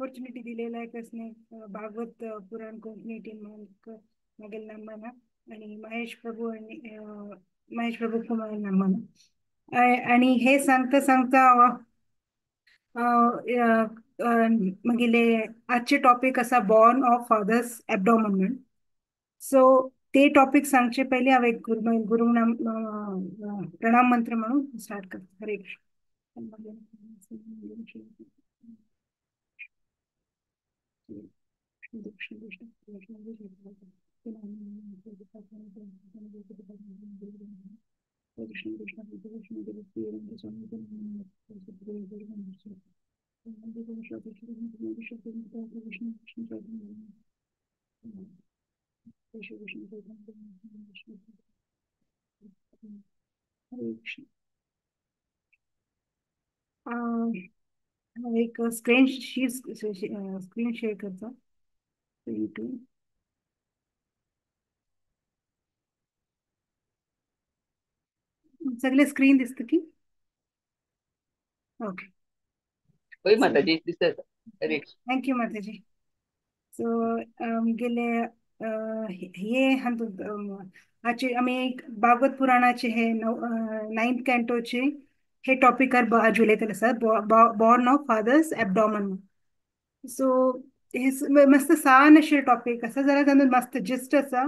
Opportunity दिलेला आहे कसने भागवत पुराण कोंकणी टीम मागेल नामाना आणि महेश प्रभू आणि महेश प्रभू कुमार नामाना. आणि हे सांगता सांगता मागेले आजचे टॉपिक असा बॉर्न ऑफ फादर्स ॲबडॉमन म्हण. सो ते टॉपिक सांगचे पहिले हांव एक गुरु प्रणाम मंत्र म्हणून स्टार्ट करता. हरे कृष्ण. हरे कृष्ण. एक स्क्रीन स्क्रीन शेअर करता. सगळे स्क्रीन दिसतं की? ओके. होय माताजी, दिसत. Thank you माताजी. सो गेले हे आजचे आमी भागवत पुराणाचे हे 9th कॅन्टोचे हे टॉपिकार आज उलयतले आसा, बॉर्न ऑफ फादर्स ॲबडॉमन. सो हे मस्त सान अशें टॉपिक आसा, जाल्यार तातूंत मस्त जिस्ट आसा.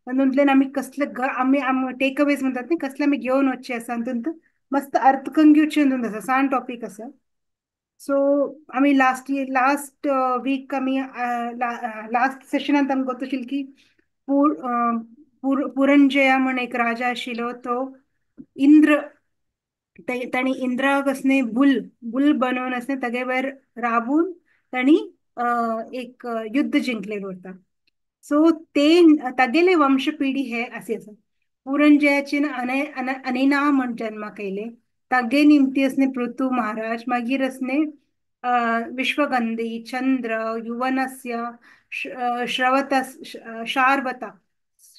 तातूंतल्यान आमी कसले आमी टेक अवेज म्हणटात न्ही, कसले आमी घेवन वचचे आसा, तातूंत मस्त अर्थ घेवचे तातूंत आसा, सान टॉपिक आसा. सो आमी लास्ट वीक आमी लास्ट सेशनांत आमकां गोत आशिल्लें की पुरंजया म्हण एक राजा आशिल्लो, तो इंद्र ताणी इंद्राक असणे बुल बुल बनवून असणे तागे वयर राबून ताणी एक युद्ध जिंकलेलं उरता. सो ते तागेले वंशपिढी हे असे आसा. पुरंजयाचे अनेना म्हण जन्माक येयले, तागे निमती असणे पृथु महाराज, मागीर असणे विश्वगंधी, चंद्र, युवनस्य, श्रवता, शार्वता,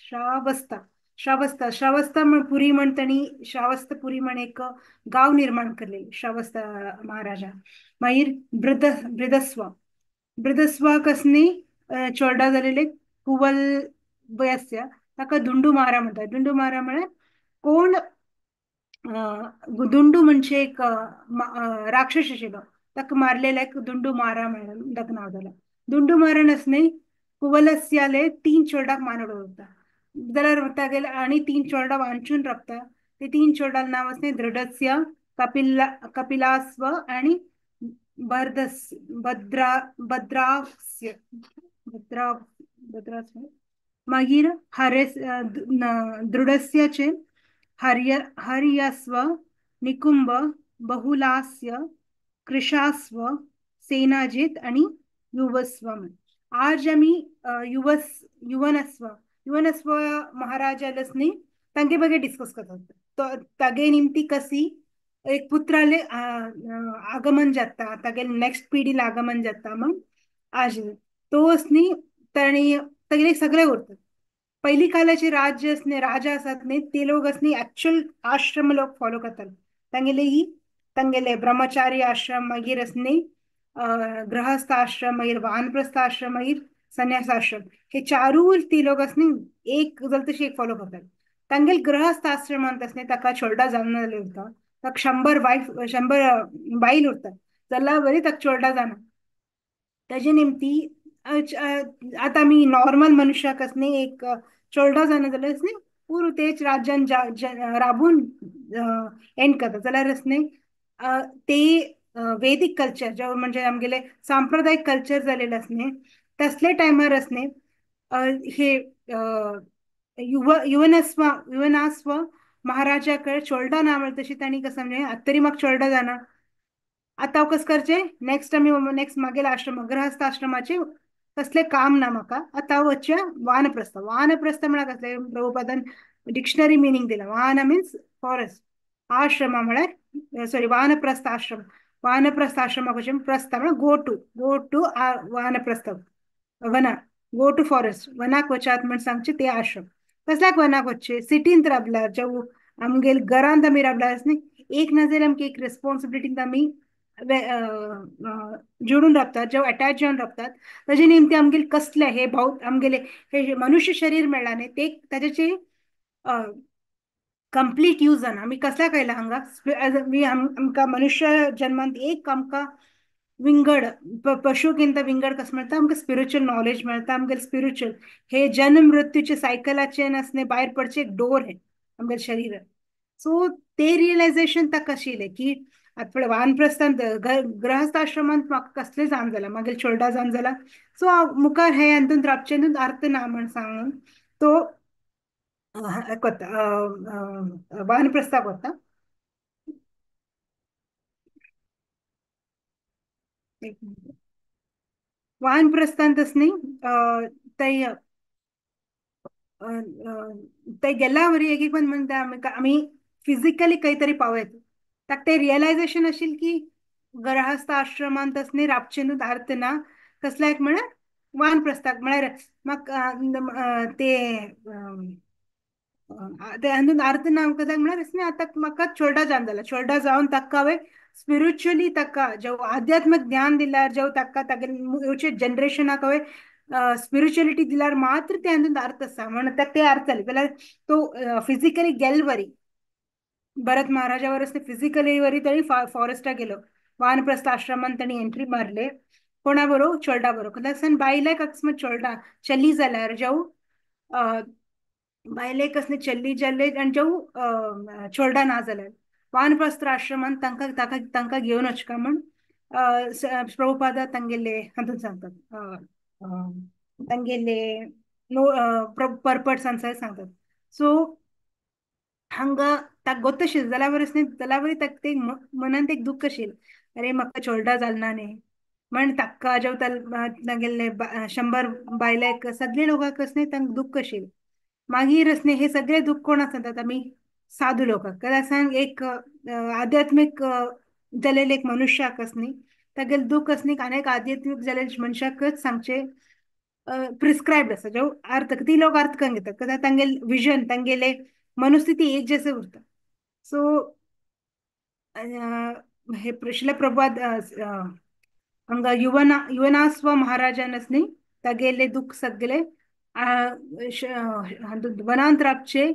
श्रावस्ता, श्रावस्ता, श्रावस्ता पुरी म्हण ताणी श्रावस्तपुरी म्हण एक गांव निर्माण केलेले श्रावस्ता महाराजा. मागीर बृदस्वा, बृदस्वाक असणे चोरडा जालेले कुवल वयस्य, ताका दुंडू मारा म्हणटात. दुंडू मारा म्हळ्यार कोण, दुंडू म्हणजे एक राक्षस आशिल्लो, ताका मारलेला एक दुंडू मारा म्हणून ताका नांव जालें. दुंडू मारण असणे कुवलस्याले 3 चोरडाक मारून उरता, जाल्यार तागेले आनी 3 चोरडा वांचून राबता. ते 3 चोरडाक नांव असणे दृढस्य, कपिलास्व आणि भद्रास्य, भद्रास्व. मागीर हरेस दृढस्याचे हर्यस्व, निकुंभ, बहुलास्य, कृशास्व, सेनाजित आणि युवस्व. आज आमी युवनस्व, युवनस्व महाराजालच न्ही तांगे बगे डिस्कस करतात. तागे निमती कसी एक पुत्राले आगमन जाता, तागे नेक्स्ट पिढीला आगमन जाता. मग आज तोच न्ही ताणी तागेले सगळे उरतात. पहिली कालाचे राज्य असणे राजा आसात न्ही ते लोक असणे ऍक्च्युअल आश्रम लोक फॉलो करतात. तांगेले ही तांगेले ब्रह्मचारी आश्रम, मागीर असणे गृहस्थ आश्रम, मागीर वानप्रस्थ आश्रम, मागीर संन्यास आश्रम, हे चारूय ती लोक असणे एक जाल्यार तशी एक फॉलो करतात. तांगेले गृहस्थ आश्रमांत असणे ताका चोरडा जावन जालें उरता, ताका 100 वायफ 100 बायल उरता, जाल्यार बरी ताका चोरडा जाना. ताजे निमती आतां आमी नॉर्मल मनुष्याक असणे एक चोरडा जाना जाल्यार असणे पुरो तेच राज्यान राबून एंड करता. जाल्यार असणे ते वैदिक कल्चर जे म्हणजे आमगेले सांप्रदायिक कल्चर जालेलें असणे तसले टायमार असणे हे युवनस्व युवनास्व महाराजाकडे चोरडा ना म्हणटा तशी तांणी कसं म्हणजे आतां तरी म्हाका चोरडा जाना, आतां हांव कसं करचें, नेक्स्ट आमी नेक्स्ट मागेले आश्रम गृहस्थ आश्रमाचे कसलें काम ना म्हाका, आतां हांव वचचें वानप्रस्थ. वानप्रस्थ म्हळ्यार कसलें, प्रभुपादान डिक्शनरी मिनींग दिला. वान मिन्स फॉरेस्ट, आश्रम म्हळ्यार सॉरी वानप्रस्थ आश्रम. वानप्रस्थ आश्रमाक वचचें, प्रस्थ म्हळ्यार गो टू, गो टू वानप्रस्थ वना, गो टू फॉरेस्ट, वनाक वचात म्हण सांगचें ते आश्रम. कसल्याक वनाक वचचें, सिटींत राबल्यार, जेव आमगेले घरांत आमी राबल्यार न्ही, एक ना जाल्यार आमकां एक रिस्पॉन्सिबिलिटीन आमी जोडून रावतात, जेव अटॅच जावन रावतात, ताजे निमते आमगेले कसले हे भाव आमगेले हे मनुष्य शरीर मेळ्ळा न्ही ते ताजेचे कंप्लीट यूज जाना. आमी कसल्याक आयला हांगा, आमकां मनुष्य जन्मांत एक आमकां विंगड पशुकिंत विंगड कसं मेळटा, आमकां स्पिरिच्युअल नॉलेज मेळटा. आमगेले स्पिरिच्युअल हे जन्म मृत्यूचे सायकलाचे नासने भायर पडचे एक डोर हे आमगेले शरीर. सो ते रियलायझेशन ताका आशिल्लें की आतां पळय वानप्रस्थांत गृहस्थाश्रमांत म्हाका कसलें जावन जाला, मागीर चोरडा जावन जाला, सो हांव मुखार हे हातूंत रावचें हातूंत अर्थ ना म्हण सांगून तो वता, वानप्रस्थाक वता. वानप्रस्थांतच न्ही थंय थंय गेल्या वरी एक एक म्हणटा आमी फिजिकली खंय तरी पावयत. ताका ते रियलायझेशन आशिल्लें की गृहस्थ आश्रमांतच न्ही रावचें न्हू अर्थ ना, कसल्याक म्हळ्यार वानप्रस्थाक म्हळ्यार म्हाका ते हातूंत अर्थ ना कसल्याक म्हळ्यार न्ही आतां म्हाका चोरडा जावन जाला, चोरडा जावन ताका हांवें स्पिरिच्युअली ताका जेव आध्यात्मीक ज्ञान दिल्यार, जेव ताका तागेले येवचे जनरेशनाक हांवें स्पिरिच्युअलिटी दिल्यार मात्र ते हातूंत अर्थ आसा म्हण ताका ते अर्थ जाले. जाल्यार तो फिजिकली गेल वरी भरत महाराजा वरस फिजिकली वरी ताणी फॉरेस्टाक गेलो, वानप्रस्थ आश्रमान ताणी एंट्री मारले, कोणा बरोबर चोरडा बरोबर. कित्याक बायलेक अकस्मात चोरडा चली जाल्यार जेव बायलेक कसले चल्ली जाल्ले आनी जेव चोरडा ना जाल्यार वानप्रस्थ आश्रमान तांकां ताका तांकां घेवन वचका म्हण प्रभुपादा तांगेले हातूंत सांगतात, तांगेले नो परपट संसार सांगतात. सो हांगा ताका गोत आशिल्लें जाल्यार वरस न्ही, जाल्यार वरी ताका ते मनांत एक दुख्ख आशिल्लें, अरे म्हाका चोरडा जाल ना न्ही म्हण ताका जेव तागेले 100 बायलेक सगळे लोकांक न्ही तांकां दुख्ख आशिल्लें. मागीर न्ही हे सगळे दुख्ख कोणाक सांगतात आमी, साधू लोकांक. कित्याक सांग एक आध्यात्मीक जालेले एक मनुष्याक न्ही तागेले दुख्ख न्ही आनी एक आध्यात्मीक जालेले मनशाकच सांगचें प्रिस्क्रायब्ड आसा, जेव अर्थ ती लोक अर्थ करून घेतात, कित्याक तांगेले विजन तांगेले मनस्थिती एक जैसे उरता. सो हे श्रील प्रभुपाद हांगा युवनास्व महाराजान न्ही तागेले दुख्ख सगळे वनांत रावचे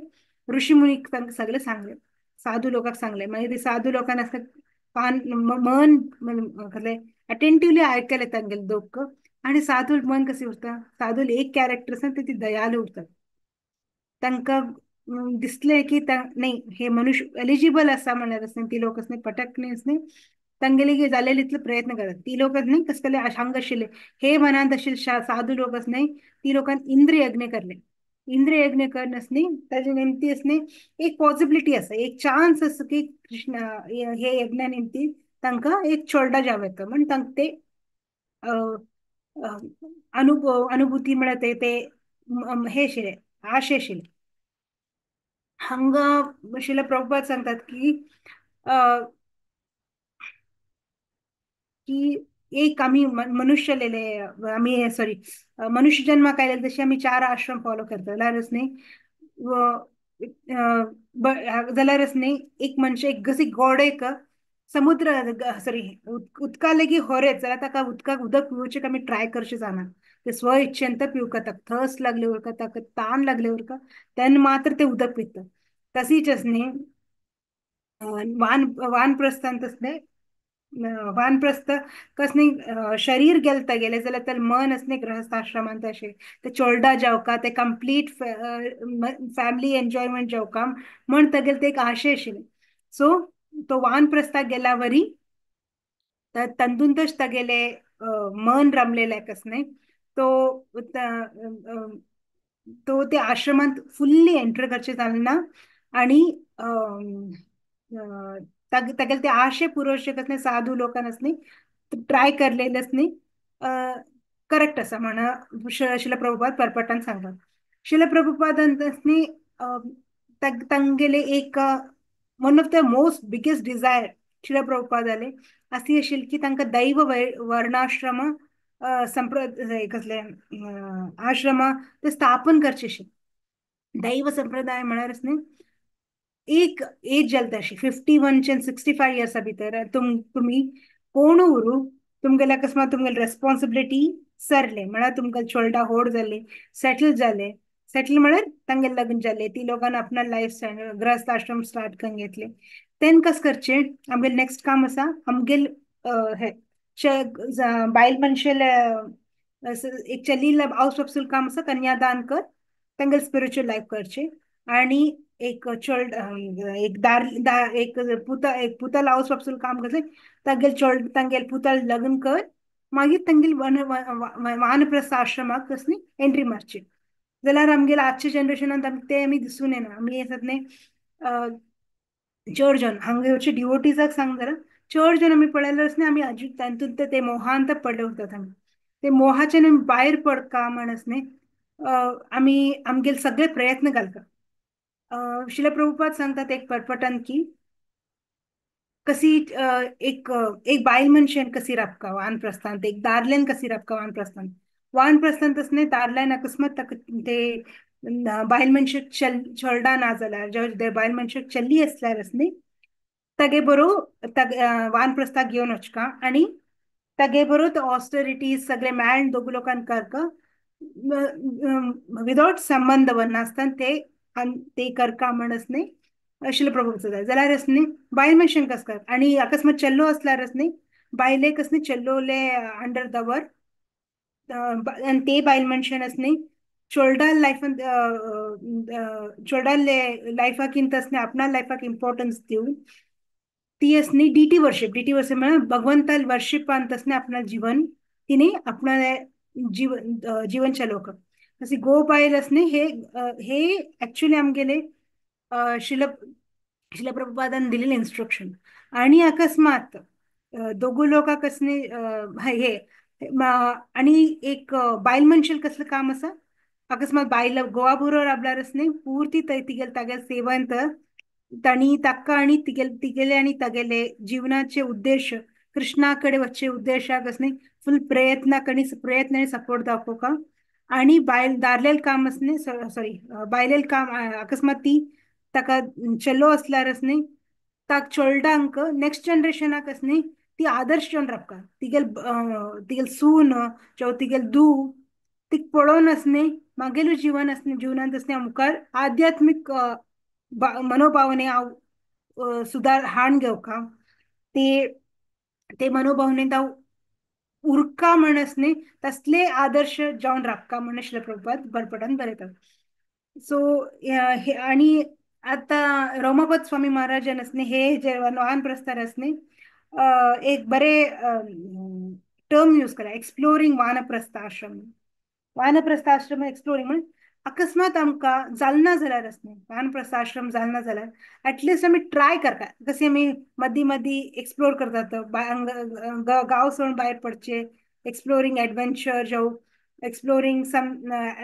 ऋषी मुनीक तांकां सगळे सांगले, साधू लोकांक सांगले. मागीर ते साधू लोकांक आसता पान मन कसले अटेंटिवली आयकले तांगेले दुख्ख. आनी साधू मन कशें उरता, साधूल एक कॅरेक्टर आसा ते ती दयालू उरतात. तांकां दिसलें की नाही हे मनुष्य एलिजिबल आसा म्हणल्यार ती लोक न्ही पटक न्ही तांगेले जालेले इतले प्रयत्न करतात. ती लोक न्ही कसले हांग आशिल्ले हे मनांत आशिल्ले साधू लोक न्ही ती लोकांनी इंद्रियज्ञ करले. इंद्रियज्ञ करनस न्ही ताजे निमती न्ही एक पॉसिबिलिटी आसा, एक चान्स आसा की कृष्ण हे यज्ञ निमती तांकां एक चोरडा जावं येता म्हण तांकां ते अनुभूती म्हळ्यार ते ते हे आशिल्ले आशे आशिल्ले. हांगा श्रील प्रभुपाद सांगतात की की एक आमी मनुष्य लेले आमी सॉरी मनुष्य जन्माक आयले तशी आमी 4 आश्रम फॉलो करता जाल्यारच न्ही जाल्यारच न्ही एक मनशे एक कशी गोडेक समुद्र सॉरी उदका लेगीत होरेच जाल्यार ताका उदकाक उदक पिवचें आमी ट्राय करचें जायना, ते स्व इच्छेन ते पिवका, ताका थर्स लागले उरका, ताका तान लागले उरका, तेन्ना मात्र ते उदक पिता. तशीच न्ही वानप्रस्थांत न्ही वानप्रस्थ कसनी शरीर गेलता गेले जाल्यार ताका मन असनी गृहस्थाश्रमांत अशें ते चोरडा जावका, ते कंप्लीट फॅमिली एन्जॉयमेंट जावका म्हण तागेले ते एक आशे आशिल्ले. सो तो वानप्रस्थाक गेल्या वरी तातूंतच तागेले मन रमलेलें कसने तो तो ते आश्रमांत फुल्ली एंटर करचें जालें ना आनी तागेले ते आशे पुरोवचे कसले साधू लोकांक न्ही ट्राय करलेलेच न्ही करेक्ट आसा म्हण श्रील प्रभुपाद परपटान सांगतात. श्रील प्रभुपादान न्ही तांगेले एक one of the most biggest desire Srila प्रभुपादाले अशी आशिल्ली की तांकां दैव वर्णाश्रम संप्रदाय कसले आश्रम ते स्थापन करचे आशिल्ले. दैव संप्रदाय म्हळ्यारच न्ही एक एज जाता अशी 51 च्यान 65 इयर्सा भितर तुमी कोण उरू तुमगेले अकस्मात तुमगेले रेस्पॉन्सिबिलिटी सरले म्हळ्यार तुमकां चोडा होड जाले, सेटल जाले, सेटल म्हळ्यार तांगे लग्न जाले, ती लोकांना आपणा लायफ स्टायल गृहस्थ आश्रम स्टार्ट करून घेतले. तेन्ना कस करचें, आमगेलें नेक्स्ट काम आसा आमगेल हे बायल मनशेले एक चली आवस बापसूल काम आसा कन्यादान कर तांगेले स्पिरिच्युअल लायफ करचें आनी एक चोड एक दार एक पुता एक पुताल आवस बापसूल काम करचें, तांगेले चोड तांगेले पुताल लग्न कर, मागीर तांगेले वानप्रस्थ आश्रमाक कसली एंट्री मारची. जाल्यार आमगेले आजच्या जनरेशनान ते आमी दिसून येना. आमी आसात न्ही चड जण हांगा येवचे डिवोटीजाक सांग जाल्यार चड जण आमी पळयल्यार न्ही आमी अजून तातूंत ते मोहांत पडले उरतात. आमी ते मोहाच्यान आमी भायर पडका म्हणस न्ही आमी आमगेले सगळे प्रयत्न घालता. शिल प्रभुपाद सांगतात एक परपटान की कशी एक एक बायल मनशेन कशी राबका वानप्रस्थांत, एक दादल्यान कशी राबका वानप्रस्थांत. वानप्रस्थांत न्ही दादल्यान अकस्मात ते बायल मनशेक चलडा ना जाल्यार जेव्हा बायल मनशेक चल्ली आसल्यार न्ही तागे बरो वानप्रस्थाक घेवन वचका आनी तागे बरो ते ऑस्टेरिटीज सगळे मेळून दोग लोकांक करका विदाउट संबंद नासतना ते ते करका म्हणस न्ही शिल प्रभुपाद जाल्यार न्ही बायल मनशेन कस कर आनी अकस्मात चेल्लो आसल्यार न्ही बायलेक न्ही चेल्लोले अंडर दवर आनी ते बायल मनशेन न्ही चोरडा लायफान चोरडाले लायफाकिंत न्ही आपणा लायफाक इम्पॉर्टन्स दिवन ती न्ही डिटी वर्शिप, डिटी वर्शिप म्हळ्यार भगवंताल वर्शिपांत न्ही आपणा जीवन तिने आपणा जीवन जीवन चलोवप. अशी गो बायल न्ही हे हे एक्चुअली आमगेले शिल शिल प्रभुपादान दिलेले इन्स्ट्रक्शन. आनी अकस्मात दोगू लोकांक न्ही हे आनी एक बायल मनशेल कसलें काम आसा, अकस्मात बायल गोवा बरोबर राबल्यार न्ही पुर्ती तिगेले तागेले सेवंत तांणी ताका आनी तिगेले तिगेले आनी तागेले जिवनाचे उद्देश कृष्णा कडेन वचचे उद्देशाक न्ही फूल प्रयत्नाक आनी प्रयत्न आनी सपोर्ट दाखोवका. आनी बायल दादलेल काम न्ही सॉरी बायलेल काम अकस्मात ती ताका चेलो आसल्यार न्ही ताक चोलडांक नेक्स्ट जनरेशनाक न्ही ती आदर्श जावन राबका. तिगेल तिगेल सून जावं तिगेल धूव तिका पळोवन न्ही मागेलू जीवन जिवनांत न्ही मुखार आध्यात्मीक मनोभावने हांव सुदार हाण घेवका ते ते मनोभावनेंत हांव उरका म्हणस न्ही तसले आदर्श जावन राबका म्हण शिल प्रभुपाद बरपटान बरयतात. सो हे आनी आतां रोमापद स्वामी महाराजान न्ही हे जे वानप्रस्थार न्ही एक बरे टर्म यूज करा, एक्सप्लोरींग वानप्रस्थ आश्रम. वानप्रस्थ आश्रम एक्सप्लोरींग म्हणजे अकस्मात आमकां जालना जाल्यार न्ही वानप्रस्थ आश्रम जालना जाल्यार एटलिस्ट आमी ट्राय करता. कशी आमी मदीं मदीं एक्सप्लोर करतात, गांव सोडून भायर पडचे, एक्सप्लोरींग एडवेंचर जावं एक्सप्लोरींग सम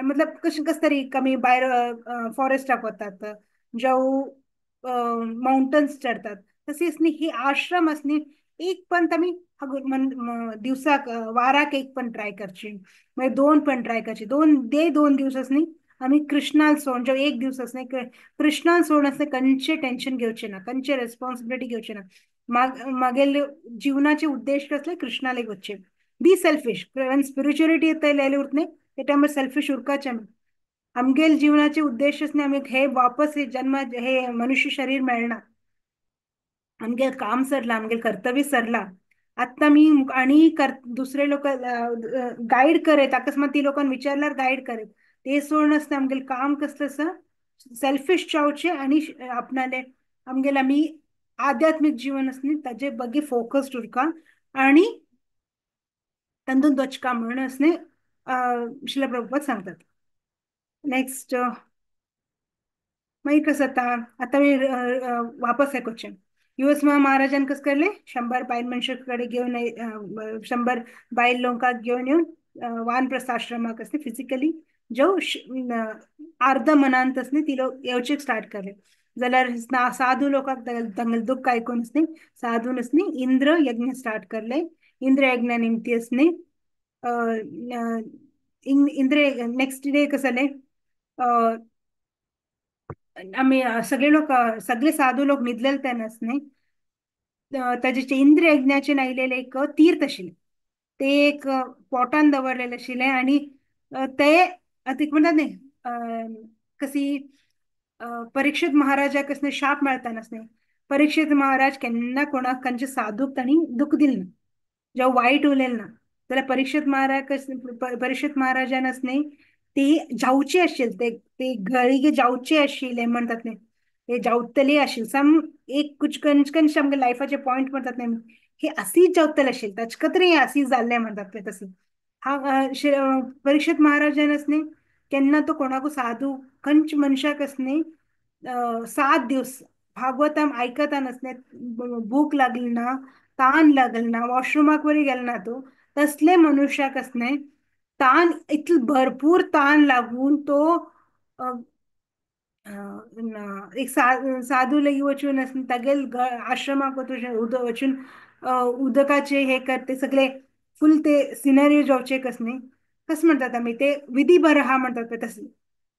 मतलब कशें कस तरी आमी भायर फॉरेस्टाक वतात जावं माउंटन्स चडतात, तशीच न्ही ही आश्रम न्ही एक पण आमी दिवसाक वाराक एक पण ट्राय करची, मागीर दोन पण ट्राय करची, दोन दे दोन दिवस न्ही आमी कृष्णाल सोडून जावं एक दिवस न्ही कृष्णाल सोडून आसले खंयचे टेन्शन घेवचें ना, खंयचे रेस्पॉन्सिबिलिटी घेवचें ना. मागेले जिवनाचे उद्देश कसले कृष्णाले वचचे. बी सेल्फिश स्पिरिच्युअलिटी येयले उरत न्ही ते टायमार सेल्फिश उरकाचे आमी. आमगेले जिवनाचे उद्देश न्ही आमी हे वापस हे जन्म हे मनुष्य शरीर मेळना, आमगेले काम सरला, आमगेले कर्तव्य सरला, आतां आमी आनी दुसरे लोक गायड करत अकस्मात ती लोकांक विचारल्यार गायड करत ते सोडून आसता आमगेले काम कसलें आसा सेल्फिश जावचें आनी आपणाले आमगेले आमी आध्यात्मीक जीवन आसा न्ही ताजे बगे फोकस्ड उरका आनी तातूंत वचका म्हणून न्ही शिल प्रभुपाद सांगतात. नेक्स्ट मागीर कसं जाता आतां आमी वापस हे क्वेश्चन युवस्मा महाराजान कसं केलें 100 बायल मनशा कडेन घेवन 100 बायल लोकांक घेवन येवन वानप्रस्थ आश्रमाक आसले फिजिकली जो अर्ध मनांत न्ही ती लोक येवचेक स्टार्ट केले. जाल्यार साधू लोकांक तांगेलें दुख्ख आयकून न्ही साधून न्ही इंद्र यज्ञ स्टार्ट केले. इंद्र यज्ञ निमती न्ही इंद्र नेक्स्ट डे कसं जालें आमी सगळे लोक सगळे साधू लोक न्हिदलेले तेन्नाच न्ही ताजे इंद्र यज्ञाचे आयलेलें एक तीर्थ आशिल्लें, ते एक पोटान दवरलेलें आशिल्लें. आनी ते आतां म्हणटात न्ही कशी परीक्षित महाराजाक कसले शाप मेळता नासले, परीक्षित महाराज केन्ना कोणाक तांचे साधूक तांणी दुःख दिलें ना, जेव्हा वायट उलयलें ना जाल्यार परीक्षित महाराज परीक्षित महाराजान न्ही ती जावची आशिल्ली, ते घरी जावचे आशिल्ले म्हणटात न्ही, ते जावतले आशिल्ले सम एक कुछ कंच आमगे लायफाचे पॉयंट म्हणटात न्ही, हे असीच जावतले आशिल्ले ताचे खातीर हे असी जाल्ले म्हणटात पळय तशें. हा परीक्षित महाराजान न्ही केन्ना तो कोणाकू साधू खंयच मनशाक न्ही 7 दिवस भागवतम आयकता नासले, भूक लागली ना, तान लागली ना, वॉशरूमाक वरी गेलो ना तो, तसले मनुष्याक न्ही तान इतले भरपूर तान लागून तो एक साधू लगी वचून तागेल आश्रमाक वचून वचून उदकाचे हे करते सगळे फुल ते सिनेरियो जावचे कस न्ही, कस म्हणतात आमी ते विधी बरहा म्हणतात पळय तसले.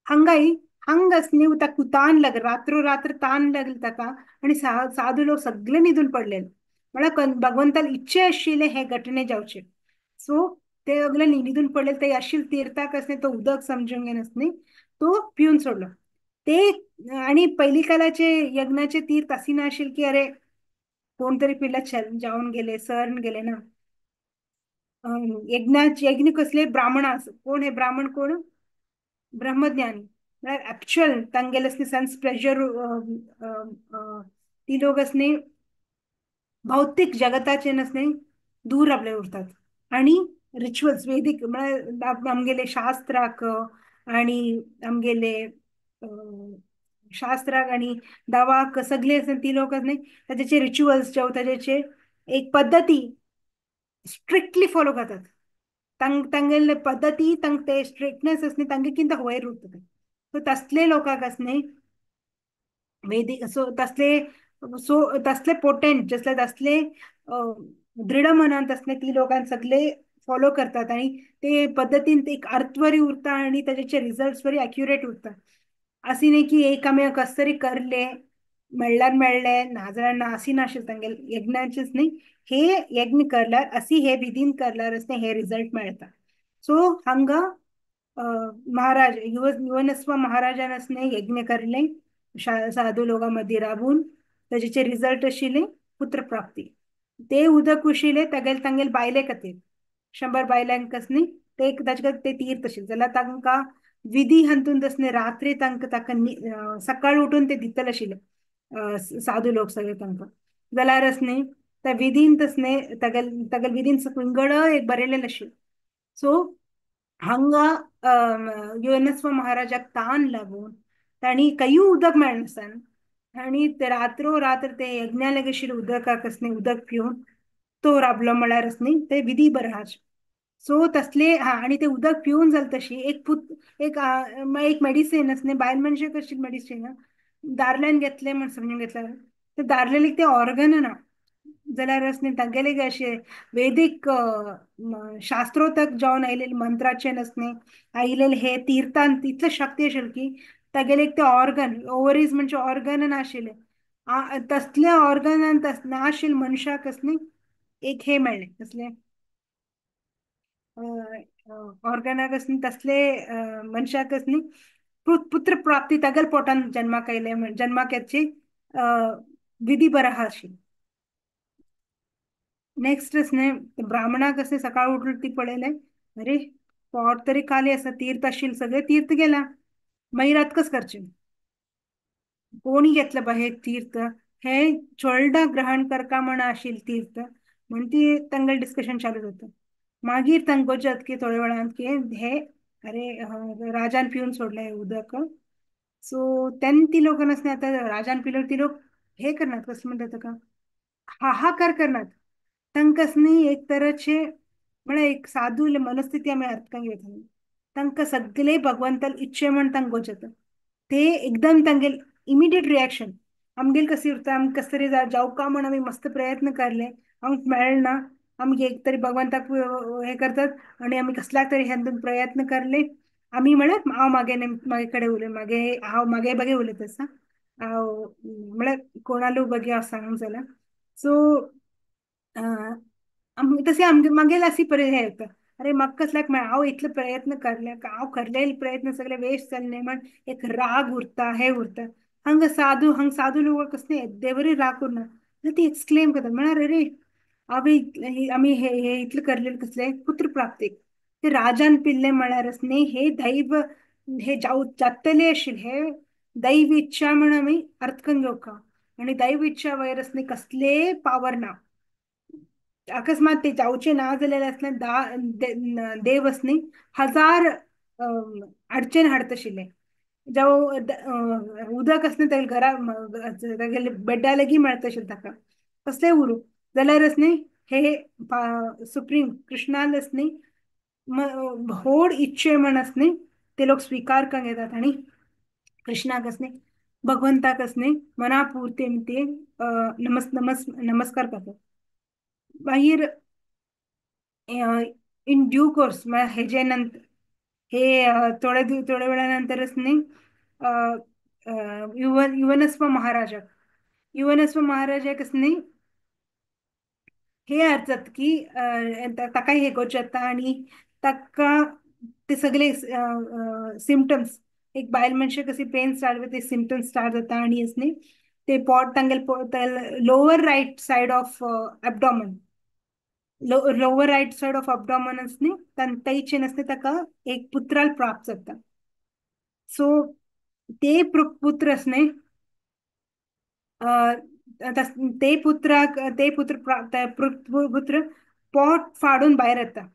हांगाय हांग न्ही ताका तान लागल, रात्रो रात्र तान लागली ताका आनी साधू लोक सगळे न्हिदून पडलेले, म्हळ्यार भगवंताल इच्छे आशिल्ले हे घटने जावचे. सो ते सगळे न्हिदून पडलेले, ते आशिल्ले तीर्थाक न्ही तो उदक समजून घेवन न्ही तो पिवन सोडलो ते. आनी पयलीं कालाचे यज्ञाचे तीर्थ अशी नाशिल्ले की अरे कोण तरी पिला जावन गेले सर गेले ना. यज्ञाचे यज्ञ कसले ब्राह्मण आस, कोण हे ब्राह्मण, कोण ब्रह्मज्ञानी, म्हळ्यार एक्चुअल तांगेले सेन्स प्लेजर ती लोक न्ही भौतिक जगताचे न्ही दूर आपले उरतात. आनी रिच्युअल्स वैदिक म्हळ्यार आमगेले शास्त्राक आनी आमगेले शास्त्राक आनी दवाक सगळे ती लोक न्ही ताजेचे रिच्युअल्स जावं ताजेचे एक पद्दती स्ट्रिक्टली फॉलो करतात. तांगेले पद्दती तांक ते स्ट्रिक्टनेस न्ही तांगे कितें वयर उरता. सो तसले लोकांक न्ही वैदिक सो तसले सो तसले पोटेंट जसले तसले दृढ मनान तसले ती लोकांक सगळे फॉलो करतात आनी ते पद्दतीन एक अर्थवरी उरता आनी ताजेचे रिजल्ट्स बरी एक्युरेट उरता. अशी न्ही की एक आमी कस तरी करले मेळ्ळ्यार मेळ्ळे नाजाल्यार ना, अशी नाशिल्लें तांगेले यज्ञाचेच न्ही हे यज्ञ करल्यार अशी हे विधीन करल्यार न्ही हे रिजल्ट मेळटा. सो हांगा महाराज युवनस्व महाराजान न्ही यज्ञ करले साधू लोकां मदीं राबून, ताजेचे रिजल्ट आशिल्ले पुत्र प्राप्ती. ते उदक उशिल्ले तागेले तांगेले बायले खातीर 100 बायलांक न्ही ते ताजे खातीर ते तीर्थ आशिल्ले. जाल्यार तांकां विधी हातून तसले रात्री तांकां ताका सकाळ उठून ते दितले आशिल्ले साधू लोक सगळे तांकां. जाल्यार न्ही त्या विधीन तसले तागेले तागेले विधीन विंगड एक बरयलेलें आशिल्लें. सो हांगा युवनस्व महाराजाक तान लागून तांणी कांय उदक मेळनासतना आनी ते रात्रो रात्र ते यज्ञालय आशिल्ले उदकाक न्ही उदक पिवन तो राबलो म्हळ्यार न्ही ते विधी बरहाचे. सो तसले हा आनी ते उदक पिवन जालें तशी एक पुत एक एक मेडिसीन न्ही बायल मनशेक कशी मेडिसीन दारल्यान घेतलें म्हण समजून घेतलें ते दारलेलीक ते ऑर्गन ना जाल्यार न्ही तांगेले अशे वैदीक शास्त्रोतक जावन आयलेले मंत्राचे न्ही आयलेले हे तीर्थान इतले शक्ती आशिल्ली की तागेले ते ऑर्गन ओवरीज म्हणजे ऑर्गन नाशिल्ले, तसले ऑर्गन नाशिल्ले मनशाक न्ही एक हे मेळ्ळें कसले ऑर्गनाक न्ही तसले मनशाक न्ही पुत्र प्राप्ती तागेले पोटान जन्माक आयले, जन्माक येची विधी बरहा आशिल्ली. नेक्स्ट न्ही ब्राह्मणाक न्ही सकाळ उठून ती पळयलें अरे पोट तरी खाली आसा, तीर्थ आशिल्लें सगळें तीर्थ गेला, मागीर आतां कस करचें, कोणी घेतलें बा हे तीर्थ, हे चोळडा ग्रहण करका म्हण आशिल्लें तीर्थ म्हण ती तांगेलें डिस्कशन चालू जाता. मागीर तांकां जात की थोड्या वेळान की हे अरे राजान पिवन सोडलें उदक. सो तेन्ना ती लोक न्ही आतां राजान पिलो ती लोक हे करनात कसलें म्हणटा ताका हाहाकार करनात, तांकां न्ही एक तरेचे म्हळ्यार एक साधू मनस्थिती आमी अर्थान घेता, तांकां सगळे भगवंताल इच्छे म्हण तांकां जाता ते एकदम तांगेले इमिडिएट रिएक्शन. आमगेले कशी उरता आमी कस तरी जावका म्हण आमी मस्त प्रयत्न करले आमकां मेळना, आमी एक तरी भगवंताक हे करतात आनी आमी कसल्याक तरी हातून प्रयत्न करले आमी म्हळ्यार हांव मागे मागे कडेन उलय मागे हांव मागे बगे उलयत आसा हांव म्हळ्यार कोणालो बगे हांव सांगूंक जाल्यार सो तशें आमगे मागीर अशी परी हें येता, अरे म्हाका कसल्याक मेळ, हांव इतले प्रयत्न करले, हांव करलेले प्रयत्न सगळे वेस्ट जाले म्हण एक राग उरता, हे उरता. हांगा साधू, हांगा साधू लोक कसले देवरी राग उरना, ती एक्सक्लेम करतात म्हळ्यार अरे आमी आमी हे हे इतले करलेले कसले पुत्र प्राप्तीक, ते राजान पिल्ले म्हळ्यारच न्ही, हे दैव हे जाव जातले आशिल्ले, हे दैव इच्छा म्हण आमी अर्थ करून घेवका. आनी दैव इच्छा वयर न्ही कसले पावर ना, अकस्मात ते जावचे ना जाल्यार आसले देव न्ही हजार अडचण हाडत आशिल्ले. जावं उदक आसलें तागेले घरा तागेले बेड्डा लागीं मेळता आशिल्लें ताका, कसलें उरूं जाल्यारच न्ही हे सुप्रीम कृष्णालच न्ही व्हड इच्छे म्हण न्ही ते लोक स्विकार करून घेतात आनी कृष्णाक न्ही भगवंताक न्ही मना पुरते ते नमस नमस नमस्कार करतात. मागीर इन ड्यू कोर्स हेजे नंतर हे थोडे थोड्या वेळा नंतरच न्ही युवनस्व महाराजाक, युवनस्व महाराजाक न्ही हे अर्थ की ताका हे गोच जाता आनी ताका ते सगळे सिमटम्स, एक बायल मनशे कशी पेन स्टार्ट जाता ते सिमटम्स स्टार्ट जाता आनी न्ही ते पोट तांगेले lower right side of abdomen, lower right side of abdomen न्ही तैचेन न्ही ताका एक पुत्राल प्राप्त जाता. सो ते पुत्र न्ही ते पुत्राक ते पुत्र पुत्र पोट फाडून भायर येता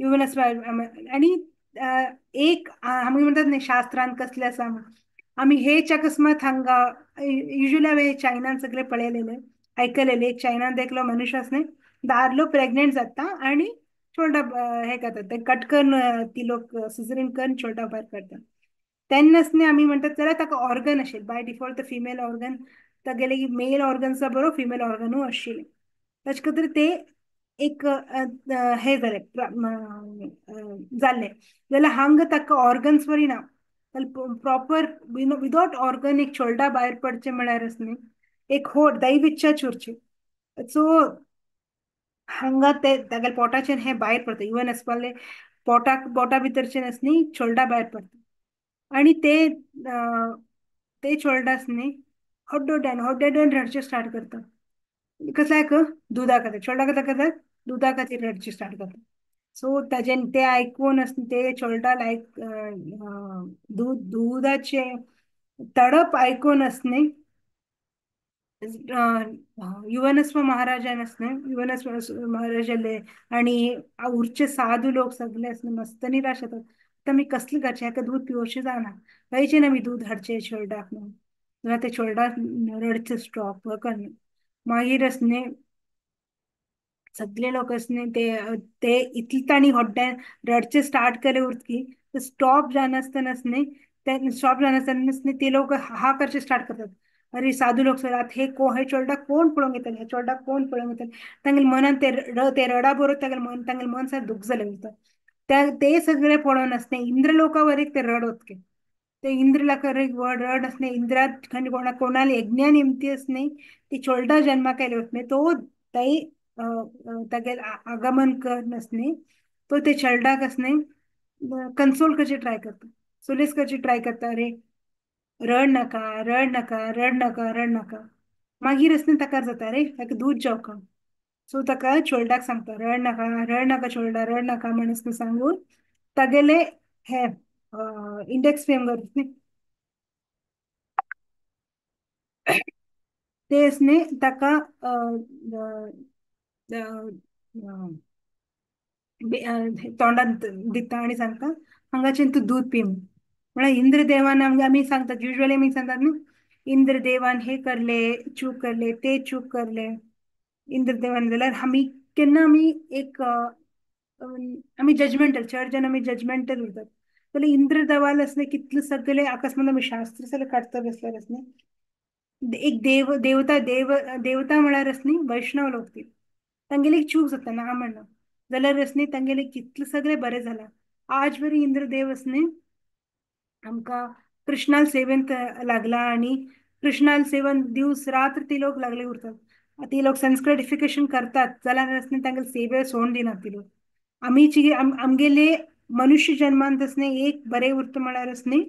युवनस्व. आनी एक आमी म्हणटात न्ही शास्त्रान कसले आसा, आमी हेच अकस्मात हांगा युजली हांवें चायनान सगळे पळयलेले आयकलेले, चायनान एकलो मनुष्य न्ही दादलो प्रेग्नेंट जाता आनी चोडा हे करतात ते कट करून ती लोक सिजरीन करून चोडा भायर काडटा. तेन्नाच न्ही आमी म्हणटात जाल्यार ताका ऑर्गन आशिल्लें बाय डिफॉल्ट फिमेल ऑर्गन, तागेले मेल ऑर्गन्सा बरोबर फिमेल ऑर्गनूय आशिल्लें, ताचे खातीर ते एक हे जालें जाल्लें. जाल्यार हांगा ताका ऑर्गन्स वरी ना, प्रॉपर विदाउट ऑर्गन एक चोडा भायर पडचें म्हळ्यारच न्ही एक होड दैव इच्छा उरची. सो हांगा ते तागेले पोटाचेर हे भायर पडटा, इवन आसपाले पोटाक पोटा भितरचें न्ही चोडा भायर पडटा आनी ते ते चोडा न्ही हड्डोड्यान हड्डोड्यान रडचें स्टार्ट करता. कसल्याक दुदा खातीर, चोडा कसल्या करतात दुदा खातीर रडचें स्टार्ट करता. सो ताजें ते आयकून ते चोडा लायक दूद दुदाचें तडप आयकून न्ही युवनस्व महाराजान युवनस्व महाराजाले आनी उरचे साधू लोक सगळे मस्त निराश जातात. आतां आमी कसलें करचें, हाका दूद पिवचें जायना, खंयचें आमी दूद हाडचें चेरडाक म्हणून, जाल्यार ते चेरडाक रडचें स्टॉप करना. मागीर न्ही सगळे लोक न्ही ते ते इतले तांणी हड्ड्यान रडचें स्टार्ट केलें उरत की स्टॉप जायनासतनाच न्ही ते स्टॉप जायनासतनाच न्ही ते लोक हा करचें स्टार्ट करतात. अरे साधू लोक सगळे हे को हे चेरडाक कोण पळोवंक येतले, हे चेरडाक कोण पळोवंक येतले, तांगेले मनान ते ते रडा बरोबर तांगेले मन तांगेले मन सारकें दुख्ख जालें उरता. ते सगळे पळोवन आसता इंद्रलोकावर एक ते रड वतके ते इंद्रलाकर एक रड आसने इंद्रात कोणा कोणाला यज्ञा निमती असणे ती चोलडा जन्माक आयले वतने तो ताई तागेले आगमन कर नसने तो ते चेरडाक असणे कन्सोल करचे ट्राय करता, सोलेस करचे ट्राय करता, अरे रड नाका रड नाका रड नाका रड नाका. मागीर असणे ताका जाता अरे ताका दूद जेवका. सो ताका चोलडाक सांगता रड नाका रड नाका चोलडा रड नाका म्हण सांगून तागेले हे इंडेक्स फिंगर ते असणे ताका तोंडात दिता आनी सांगता हांगाच्यान तूं दूद पी. म्हळ्यार इंद्रदेवान आमी सांगतात युजली आमी सांगतात न्ही इंद्रदेवान हे करले चूक करले ते चूक करले इंद्रदेवान, जाल्यार आमी केन्ना आमी एक आमी जजमेंटल चड जण आमी जजमेंटल उरतात. जाल्यार इंद्रदेवाल असले कितले सगळे अकस्मात आमी शास्त्र सगळे काडटा बसल्यार असले एक देव देवता देव देवता म्हळ्यार न्ही वैष्णव लोक ती तांगेली एक चूक जाता ना म्हणना, जाल्यार न्ही तांगेले कितले सगळे बरें जालां. आज बरी इंद्रदेव न्ही आमकां कृष्णाल सेवेंत लागला आनी कृष्णाल सेवन दिवस रात्र ती लोक लागले उरतात. ती लोक संस्कृतिफिकेशन करतात जाल्यार तांकां सेवे सोडून दिनात ती लोक. आमीची आमगेले मनुष्य जन्मान तसने एक बरे उरता म्हळ्यार न्ही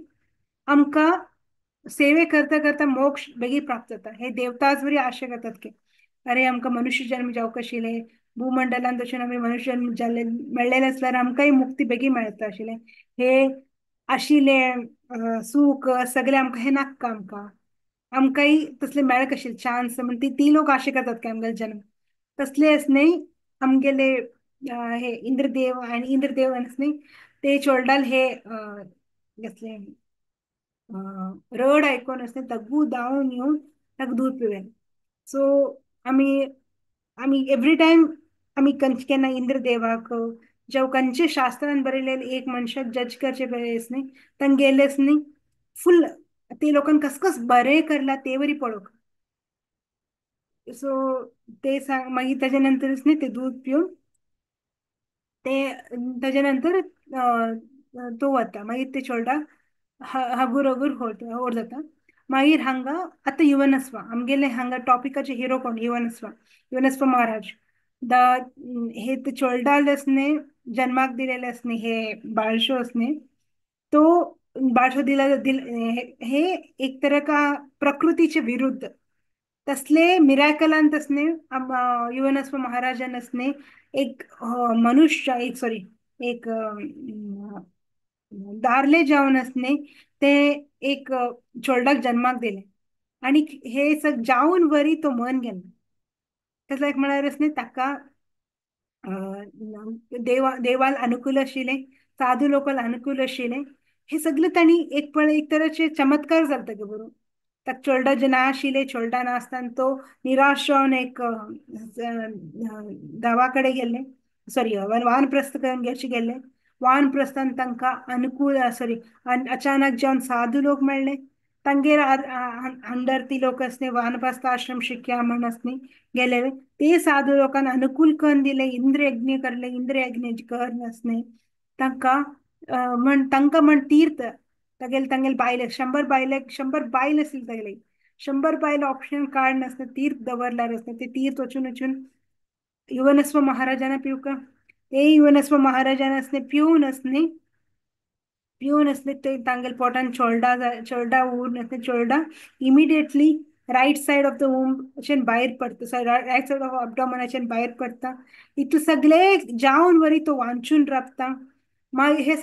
आमकां सेवे करता करता मोक्ष बेगीन प्राप्त जाता. हे देवताच बरी आशा करतात की अरे आमकां मनुष्य जन्म जावंक आशिल्लें, भूमंडलान तशें आमी मनुष्य जन्म जाल्ले मेळ्ळेले आसल्यार आमकांय मुक्ती बेगीन मेळटा आशिल्लें. हे आशिल्लें सूख सगळें आमकां हें नाका, आमकां आमकांय तसले मेळक आशिल्ले चान्स म्हण ती लोक आशा करतात की आमगेले जन्म तसले न्ही. आमगेले हे इंद्रदेव आनी इंद्रदेव न्ही ते चोडडाल हे कसले रड आयकोन आसता तगू धांवन येवन ताका दूद पिवयलें. सो आमी आमी एवरी टायम आमी केन्ना इंद्रदेवाक जावं खंयचे शास्त्रान बरयलेले एक मनशाक जज करचे पयस न्ही तांगेलेच न्ही फूल ते लोकांक कस कस बरें करला ते वरी पळोवंक. सो ते सांग मागीर ताजे नंतरच न्ही ते दूद पिवन ते ताजे नंतर तो वता. मागीर ते चोडडाक हगूर हगूर होड जाता. मागीर हांगा आतां युवनस्वा आमगेले हांगा टॉपिकाचे हिरो कोण, युवनस्वा, युवनस्वा महाराज the हे ते चोडडालसने जन्माक दिलेले असने हे बाळशो असने तो बाळशो दिला दिल हे एक तरह का प्रकृतीचे विरुद्ध तसले मिराकलान तसने युवनस्व महाराजान असने एक मनुष्य एक सॉरी एक दारले जावन असने ते एक चोडडाक जन्माक दिले आनी हे सग जावन वरी तो मन गेलो. तसले एक म्हळ्यार असने ताका देवा देवाल अनुकूल आशिल्लें, साधू लोकांक अनुकूल आशिल्लें, हे सगळे तांणी एक पळ एक तरेचे चमत्कार जाता की बरोबर. ताका चोडडा जे ना आशिल्ले, चोडडा ना आसतना तो निराश जावन एक गांवा कडेन गेल्ले, सॉरी वानप्रस्थ करून घेवचे गेल्ले. वानप्रस्थान तांकां अनुकूल सॉरी अचानक जावन साधू लोक मेळ्ळे तांगेर अंडर ती लोक असले वानप्रस्थ आश्रम शिक्या म्हण असले गेले. ते साधू लोकांक अनुकूल करून दिले, इंद्रयज्ञ करले, इंद्रयज्ञ कर असले तांकां म्हण तांकां म्हण तीर्थ तागेले तांगेले बायले 100 बायले 100 बायल आसली तागेले 100 बायल ऑप्शन कार्ड नासता तीर्थ दवरल्यार आसता ते तीर्थ वचून वचून युवनस्व महाराजांना पिवका ते युवनस्व महाराजान असले पिवन असले पिवन असले ते तांगेले पोटान चोडडा चोडडा उर नासले चोडडा immediately right side of the वूम्बच्यान भायर पडटा, रायट सायड ऑफ अबडॉमनाच्यान भायर पडटा. इतले सगळे जावन वरी तो वांचून राबता. मागीर हे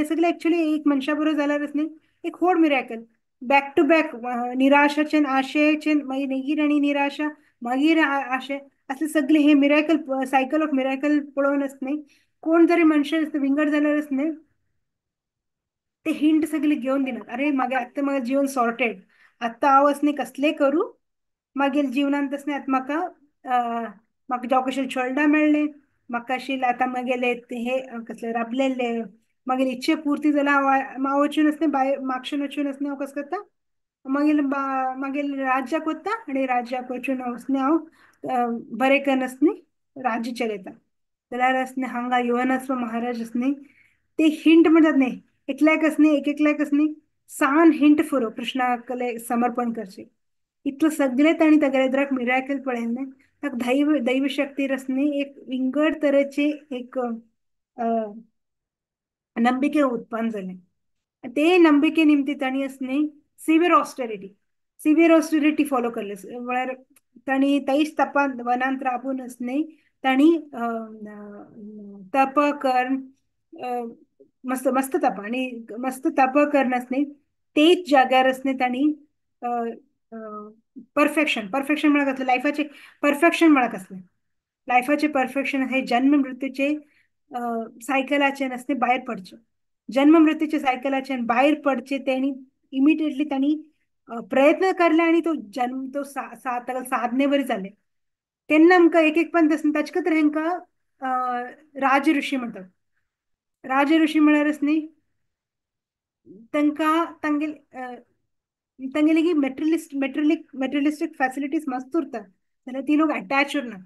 सगळे एक्चुअली एक मनशा बरोबर जाल्यार न्ही एक व्हड मिराकल, बॅक टू बॅक निराशाच्यान आशेच्यान मागीर मागीर आनी निराशा मागीर आशे असले सगळे हे मिराकल सायकल ऑफ मिराकल पळोवन न्ही कोण जरी मनशां विंगड जाल्यार न्ही ते हिंट सगळे घेवन दिनात. अरे मागीर आतां म्हाका जीवन सॉर्टेड, आतां हांव न्ही कसलें करूं मागीर जिवनांत तसलें आतां म्हाका म्हाका जावं कशें चोडडां मेळ्ळें, म्हाका अशें आतां मागेले हे कसले राबलेले मागीर इच्छे पुर्ती जाल्यार हांव वचून आसलें भायर मागशेन वचून आसलें हांव कसो करता मागीर मागीर राज्याक वता आनी राज्याक वचून वचून हांव बरें करून न्ही राज्य चलयता. जाल्यार आसलें हांगा युवनस्व महाराज न्ही ते हिंट म्हणटात न्ही एकल्याक न्ही एक एकल्याक न्ही सान हिंट फुरो कृष्णाक समर्पण करचे. इतलें सगळें तांणी तागेल्या एदराक मिराकल पळयलें. ताका दैव दैवशक्ती न्ही एक विंगड तरेचे एक नंबिके उत्पन्न जालें. ते नंबिके निमती तांणी न्ही सिवियर ऑस्टेरिटी फॉलो करले. म्हळ्यार तांणी तैच तपान वनांत राबून न्ही तांणी तप कर मस्त मस्त तप आनी मस्त तप करून न्ही तेच जाग्यार न्ही तांणी परफेक्शन परफेक्शन म्हळ्यार कसलें लायफाचें परफेक्शन म्हळ्यार कसलें लायफाचें परफेक्शन हे जन्म मृत्यूचे सायकलाचे आसले भायर पडचे, जन्म मृत्यूचे सायकलाचे भायर पडचे. तेणी इमिडिएटली तांणी प्रयत्न करले आनी तो जन्म तो साधने बरी जाले. तेन्ना आमकां एक एक पण ताचे खातीर हेंकां राजऋषी म्हणटात. राजऋषी म्हळ्यारच न्ही तांकां तांगेले तांगेले की मटेरियलिस्टीक फॅसिलिटीज मस्त उरता जाल्यार ती लोक अटॅच उरनात.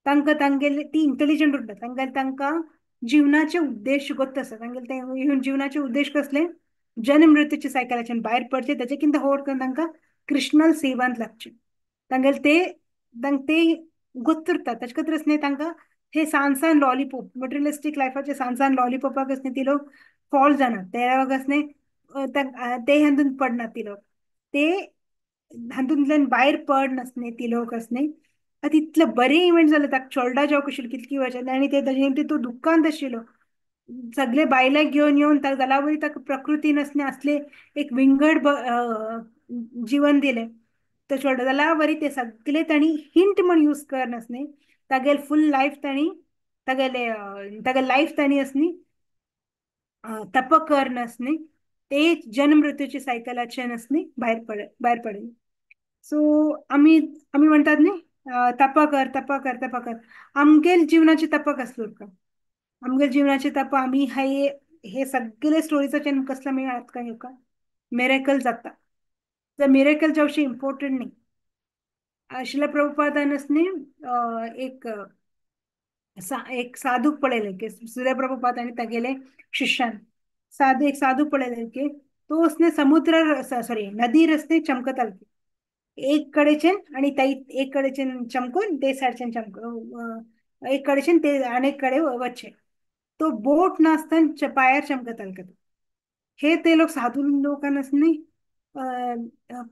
तांकां तांगेले ती इंटेलिजंट उरता. तांकां तांकां जिवनाचे उद्देश गोत्त आसा. तांगेले ते जिवनाचे उद्देश कसले जन्म मृत्यूच्या सायकलाच्यान भायर पडचे, ताचे कितें होड करून तांकां कृष्णाल सेवांत लागचे. तांगेले ते तांकां ते गोत्त उरता. ताचे खातीर न्ही तांकां हे सान सान लॉलीपॉप, मटेरियलिस्टीक लायफाचे सान सान लॉलीपॉपाक न्ही ती लोक फॉल जाना, ते न्ही ते हातून पडना ती लोक, ते हातूंतल्यान भायर पड नासने ती लोक न्ही. आतां इतले बरे इव्हेंट जाले ताका चोडला जावं कशी कितकी वर्सां आनी ते ताजे निमती तो दुख्खांत आशिल्लो, सगळे बायलां घेवन येवन ताका जाल्यार ताका प्रकृतीन आसले एक विंगड जीवन दिलें. तो चोडला जाल्यार बरी ते सगळे तांणी हिंट म्हण यूज कर नासने, तागेले फूल लायफ तांणी तागेले तागेले लायफ तांणी आसनी तप कर नासनी ते जन्म मृत्यूची सायकलाचे नासनी भायर पडले. सो आमी आमी म्हणटात न्ही तप कर तप कर तप कर, आमगेल जिवनाचे तप कसलो उरता, आमगेल जिवनाचे तप आमी हे हे सगळे स्टोरीजाचे कसले आमी याद काय येवका मिरेकल जाता. तर मिरेकल जावचे इम्पॉर्टंट न्ही. श्रील प्रभुपादान न्ही एक एक साधूक पळयलें की सूर्य प्रभुपाद आनी तागेले शिष्यान साधू एक साधू पळयलें की तो उसने समुद्र सॉरी नदी रस्ते चमकताल, एक कडेच्यान आनी ताई एक कडेच्यान चमकून ते सायडच्यान चमकून एक कडेच्यान ते आनी एक कडेन वचचे, तो बोट नासतना पायार चमकताल. हे ते लोक साधू लोकांना न्ही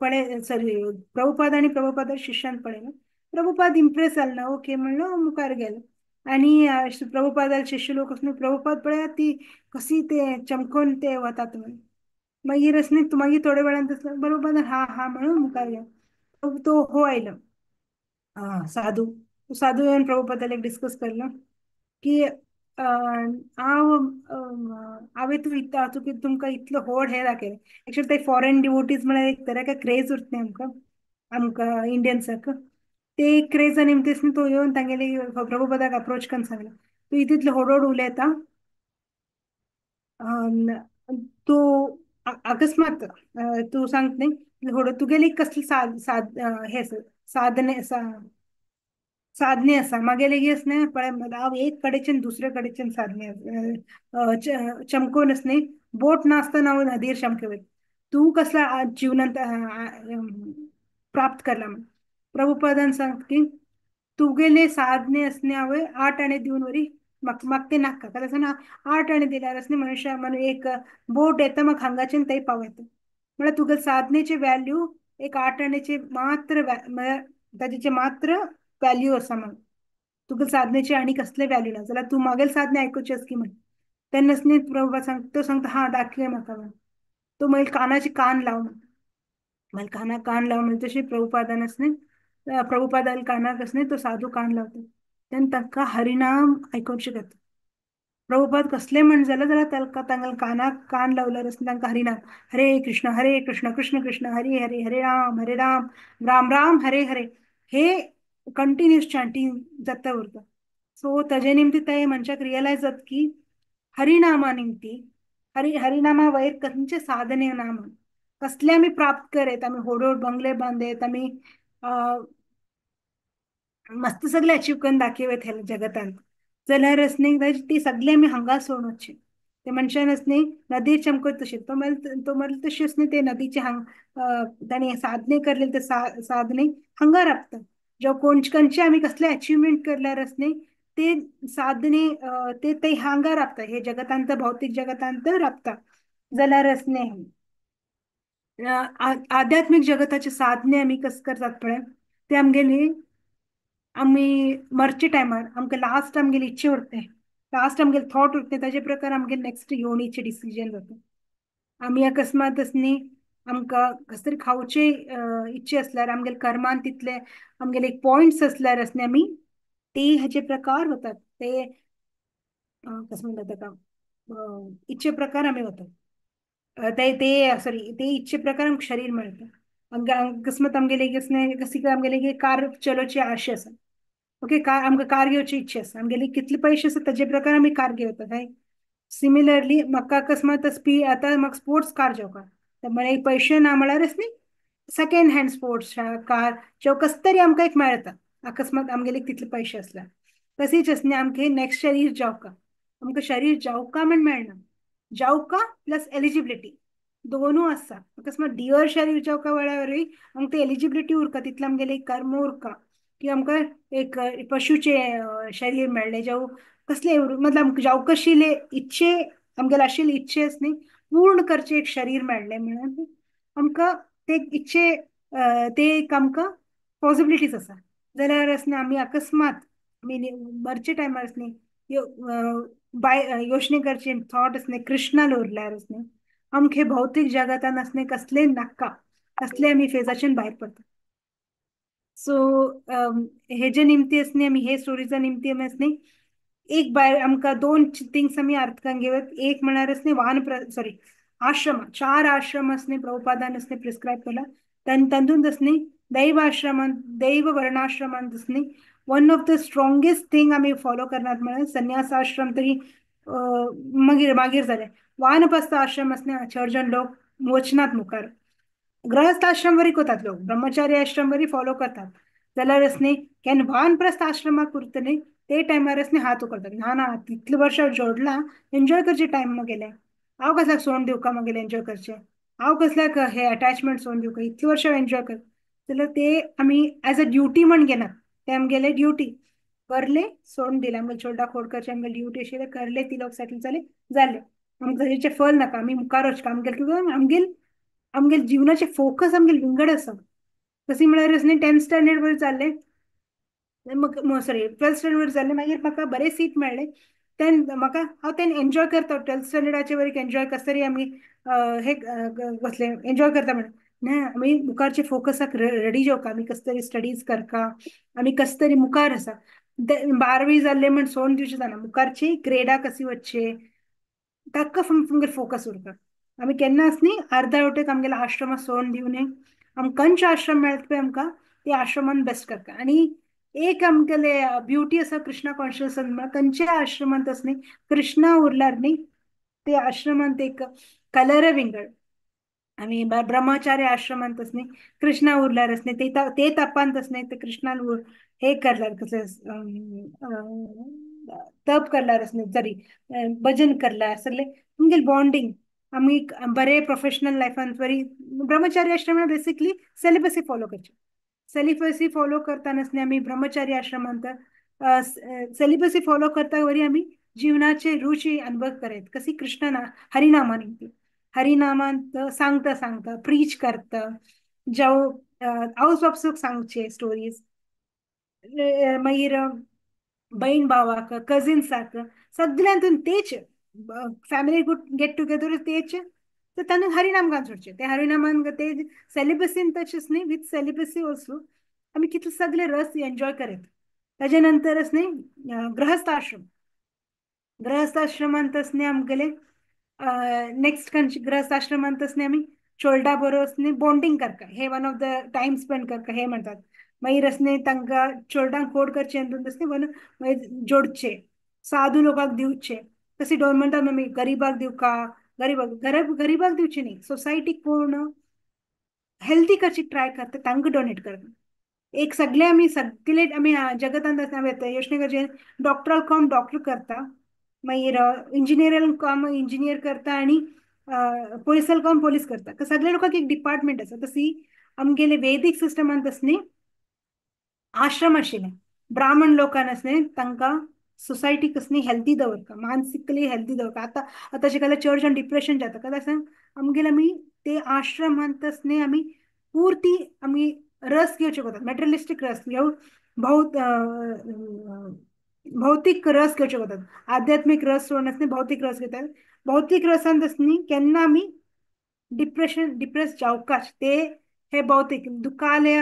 पळय सॉरी प्रभुपाद आनी प्रभुपाद शिष्यान पळयलें, प्रभुपाद इम्प्रेस जालो ना, ओके म्हणलो मुखार गेलो आनी प्रभुपादाले शिष्य लोक आसले, प्रभुपाद पळयात ती कशी ते चमकून ते वतात म्हणून. मागीर न्ही मागीर थोड्या वेळान तसलो प्रभुपादान हा हा म्हणून मुखार गेलो. तो हो आयलो साधू, साधू येवन प्रभुपादाले डिस्कस केलो की हांव हांवें तूं इतलो तुका तुमकां इतलो व्हड हें दाखयलें. एक्चुअली ते फॉरेन डिवोटीज म्हळ्यार एक तरेका क्रेज उरता न्ही आमकां आमकां इंडियन्साक, ते क्रेज आनी निमतीस तो येवन तांगेली प्रभुपादाक अप्रोच करून सांगलें तूं इतले व्हड व्हड उलयता, तूं अकस्मात तूं सांगता न्ही व्हड तुगेली कसली साद साद हे साधने साधने आसा, मागेले न्ही पळय हांव एक कडेच्यान दुसरे कडेच्यान साधने चमकून न्ही बोट नासतना हांव नदीर चमके वयता, तूं कसला जिवनांत प्राप्त करला म्हण. प्रभुपादान सांग की तुगेले साधने असणे हांवें 8 आणे दिवन वरी म्हाका ते नाका, कारण 8 आणे दिल्यार न्ही मनुष्य म्हणून एक बोट येता म्हाका हांगाच्यान थंय पावयता, म्हळ्यार तुगेले साधनेचे व्हॅल्यू एक 8 आण्याचे मात्र म्हळ्यार ताजेचे मात्र व्हॅल्यू आसा म्हण, तुका साधनेची आनी कसले व्हॅल्यू ना जाल्यार तूं मागेल साधने आयकुचे की म्हण. तेन्नाच न्ही प्रभुपाद सांग तो सांगता हा दाखय म्हाका म्हण, तो मागीर कानाचे कान लाव म्हण, मागीर कानाक कान लाव म्हणजे तशी प्रभुपादान न्ही प्रभुपादान कानाक न्ही तो साधू कान लावता, तेन्ना ताका हरिनाम आयकूंक शकता. प्रभुपाद कसले म्हण जाल्यार जाल्यार ताका तांकां कानाक कान लावल्यार तांकां हरिनाम हरे कृष्ण कृष्ण कृष्ण हरे हरे हरे राम राम राम हरे हरे हे कंटिन्युअस चांटिंग जाता उरता. सो ताजे निमती ते मनशाक रियलायज जाता की हरिनामा निमती हरिनामा वयर खंयचे साधने ना म्हण, कसले आमी प्राप्त करेत, आमी व्हड व्हड बंगले बांदेत, आमी मस्त सगळे अचीव करून दाखयत ह्या जगतांत, जाल्यार न्ही ती सगळे आमी हांगा सोडून वचचे. ते मनशान न्ही नदीर चमकत तशी तो म्हणल्यार तशीच न्ही ते नदीचे हांग ताणी साधने करले ते साधने हांगा राबता. जेव्हा कोण खंयचे आमी कसले अचिव्हमेंट करल्यार न्ही ते साधने ते ते हांगा राबता, हे जगतांत भौतीक जगतांत राबता. जाल्यार न्ही आध्यात्मीक जगताचे साधने आमी कस करतात पळय ते आमगेली आमी मरचे टायमार आमकां लास्ट आमगेली इच्छा उरते, लास्ट आमगेले थॉट उरते, ताजे प्रकार आमगे नेक्स्ट योनीचे डिसिजन जाता. आमी अकस्मात न्ही आमकां कसले तरी खावचे इच्छा आसल्यार आमगेले कर्मान तितले आमगेले एक पॉयंट्स आसल्यार न्ही आमी ते हेजे प्रकार वतात, ते कसं म्हणटात ताका इच्छे प्रकार आमी वतात, ते ते सॉरी ते इच्छे प्रकार आमकां शरीर मेळटा. अकस्मात आमगेले कशी आमगेले कार चलोवची आशा आसा, ओके कार आमकां कार घेवची इच्छा आसा, आमगेली कितले पयशे आसा ताजे प्रकार आमी कार घेवतात. हय सिमिलरली म्हाका अकस्मात आतां म्हाका स्पोर्ट्स कार घेवपाक म्हळ्यार पयशे ना म्हळ्यारच न्ही सेकेंड हँड स्पोर्ट्स कार ज्यो कसले तरी आमकां एक मेळटा अकस्मात आमगेले तितले पयशे आसल्यार. तशीच न्ही आमकां नेक्स्ट शरीर जावका, आमकां शरीर जावका म्हण मेळना, जावका प्लस एलिजिबिलिटी दोनू आसा. अकस्मात डियर शरीर जावका वेळावरय आमकां एलिजिबिलिटी उरका, तितले आमगेले कर्म उरका, की आमकां एक पशुचे शरीर मेळ्ळें, जावं कसले मतलब जावं कशिले इच्छे आमगेले आशिल्ले इच्छे न्ही पूर्ण करचें एक शरीर मेळ्ळें म्हणून आमकां ते इच्छे ते एक आमकां पॉसिबिलिटीज आसा. जाल्यार आसना आमी अकस्मात आमी मरचे टायमार न्ही बाय योजने करचे थॉट न्ही कृष्णान उरल्यार न्ही आमकां भौतीक जगतान आसने कसले नाका, कसले आमी फेजाच्यान भायर पडटा. सो हेजे निमती आसनी आमी हे स्टोरीच्या निमती आमी आसनी एक भायर आमकां दोन थिंग्स आमी अर्थान घेवत. एक म्हळ्यार आसनी वान सॉरी आश्रम, चार आश्रम आसनी प्रभुपादान आसनी प्रिस्क्रायब केला. तातूंत आसनी दैव आश्रमान, दैव वर्णाश्रमांत आसनी one of the strongest thing आमी फॉलो करनात म्हळ्यार संन्यास आश्रम तरी मागीर मागीर जालें. वानप्रस्थ आश्रम आसनी चड जण लोक वचनात मुखार. गृहस्थ आश्रम वरी करतात लोक, ब्रह्मचारी आश्रम वरी फॉलो करतात. जाल्यार आसनी केन्ना वानप्रस्थ आश्रमाक उरता न्ही ते टायमार आसनी हात उखलतात, ना ना तितले वर्सां जोडलां एन्जॉय करचे टायम मगेले, हांव कसल्याक सोडून दिवका मगेले एन्जॉय करचें, हांव कसल्याक हे अटॅचमेंट सोडून दिवका, इतले वर्सां एन्जॉय कर. जाल्यार ते आमी एज अ ड्युटी म्हण घेनात, ते आमगेले ड्युटी करले सोडून दिले, आमगेले चोडा खोड करचे आमगेले ड्युटी आशिल्ले करले, ती लोक सेटल जाले जाले, आमकां तेजें फल नाका, आमी मुखार वचका आमगेले कित्याक आमगेले आमगेले जिवनाचे फोकस आमगेले विंगड आसा. तशी म्हळ्यार न्ही 10th standard वर जाल्लें, सॉरी 12th standard वर जाल्लें, मागीर म्हाका बरें सीट मेळ्ळें. तेन म्हाका हांव तेन्ना एन्जॉय करता, 12th स्टँडर्डाचे वरी एन्जॉय कसं तरी आमी हे कसलें एन्जॉय करता म्हणून ना आमी मुखारचे फोकसाक रेडी जावका, आमी कसं तरी स्टडीज करका, आमी कसं तरी मुखार आसा. 12वी जाल्ले म्हण सोडून दिवचें जायना, मुखारची ग्रेडा कशी वचचे ताका आमगेले फोकस उरता. आमी केन्नाच न्ही अर्दा वटेक आमगेले आश्रमा सोडून दिवं न्ही, आमकां खंयचे आश्रम मेळटा पळय आमकां ते आश्रमान बेस्ट करता. आनी एक आमगेले ब्युटी आसा कृष्णा कॉन्शियस म्हळ्यार खंयच्या आश्रमांत आस न्ही कृष्णा उरल्यार न्ही ते आश्रमांत एक कलर विंगड. आमी ब्रह्मचारी आश्रमांत आस न्ही कृष्णा उरल्यार आस न्ही ते तपांत आस न्ही ते कृष्णान हे करल्यार कसलें तप करल्यार आस न्ही जरी भजन करल्यार सगळे आमगेले बॉन्डिंग आमी बरे प्रोफेशनल लायफान बरी. ब्रह्मचारी आश्रमान बेसिकली सेलिबसी फॉलो करचे, सेलिबसी फॉलो करतानाच न्ही आमी ब्रह्मचारी आश्रमांत सेलिबसी फॉलो करता वरी आमी जीवनाचे रुची अनुभव करत कशी कृष्ण ना हरिनामान हरिनामांत सांगता सांगता प्रीच करता, जावं आवस बापसूक सांगचे स्टोरीज, मागीर बहीण भावाक कजिन्साक सगळ्यांतून तेच फॅमिली गेट टुगेदर तेच तर तातूंत हरिनाम गावन सोडचें. ते हरिनामान ते सेलिबसीन तशेंच न्ही विथ सेलिबसी ऑल्सो आमी कितले सगळे रस एन्जॉय करत. ताजे नंतरच न्ही गृहस्थ आश्रम, गृहस्थ आश्रमांतच न्ही आमगेले नेक्स्ट गृहस्थ आश्रमांतच न्ही आमी चोलडा बरोबर न्ही बॉन्डिंग करता, हे one of the time spend करता हे म्हणतात. मागीर न्ही तांकां चोलडांक कोड करचे न्ही वन मागीर जोडचे साधू लोकांक दिवचे, तशी डोन म्हणटात आमी गरिबाक दिवका, गरिबाक गरिबाक दिवचे न्ही, सोसायटी कोण हेल्दी करची ट्राय करता तांकां डोनेट करता. एक सगळे आमी सगळे आमी जगतांत योजने करचे, डॉक्टराक काम डॉक्टर करता, मागीर इंजिनियरांक काम इंजिनियर करता आनी पोलिसांक काम पोलीस करता. सगळे लोकांक एक डिपार्टमेंट आसा. तशी आमगेले वेदीक सिस्टमान तस न्ही आश्रम आशिल्ले ब्राह्मण लोकांक न्ही तांकां सोसायटी कसली हेल्दी दवरता, मानसिकली हेल्दी दवरता. आतां आतांचे काळार चड जाण डिप्रेशन जाता कित्याक आमगेले आमी ते आश्रमांतच न्ही आमी पुर्ती आमी रस घेवचे पडटा, मटेरियलिस्टीक रस घेवन भौतीक रस घेवचे पडटा, आध्यात्मीक रस सोडून न्ही भौतीक रस घेतात. भौतीक रसान तस न्ही केन्ना आमी डिप्रेशन डिप्रेस जावकाच, ते हे भौतीक दुखाले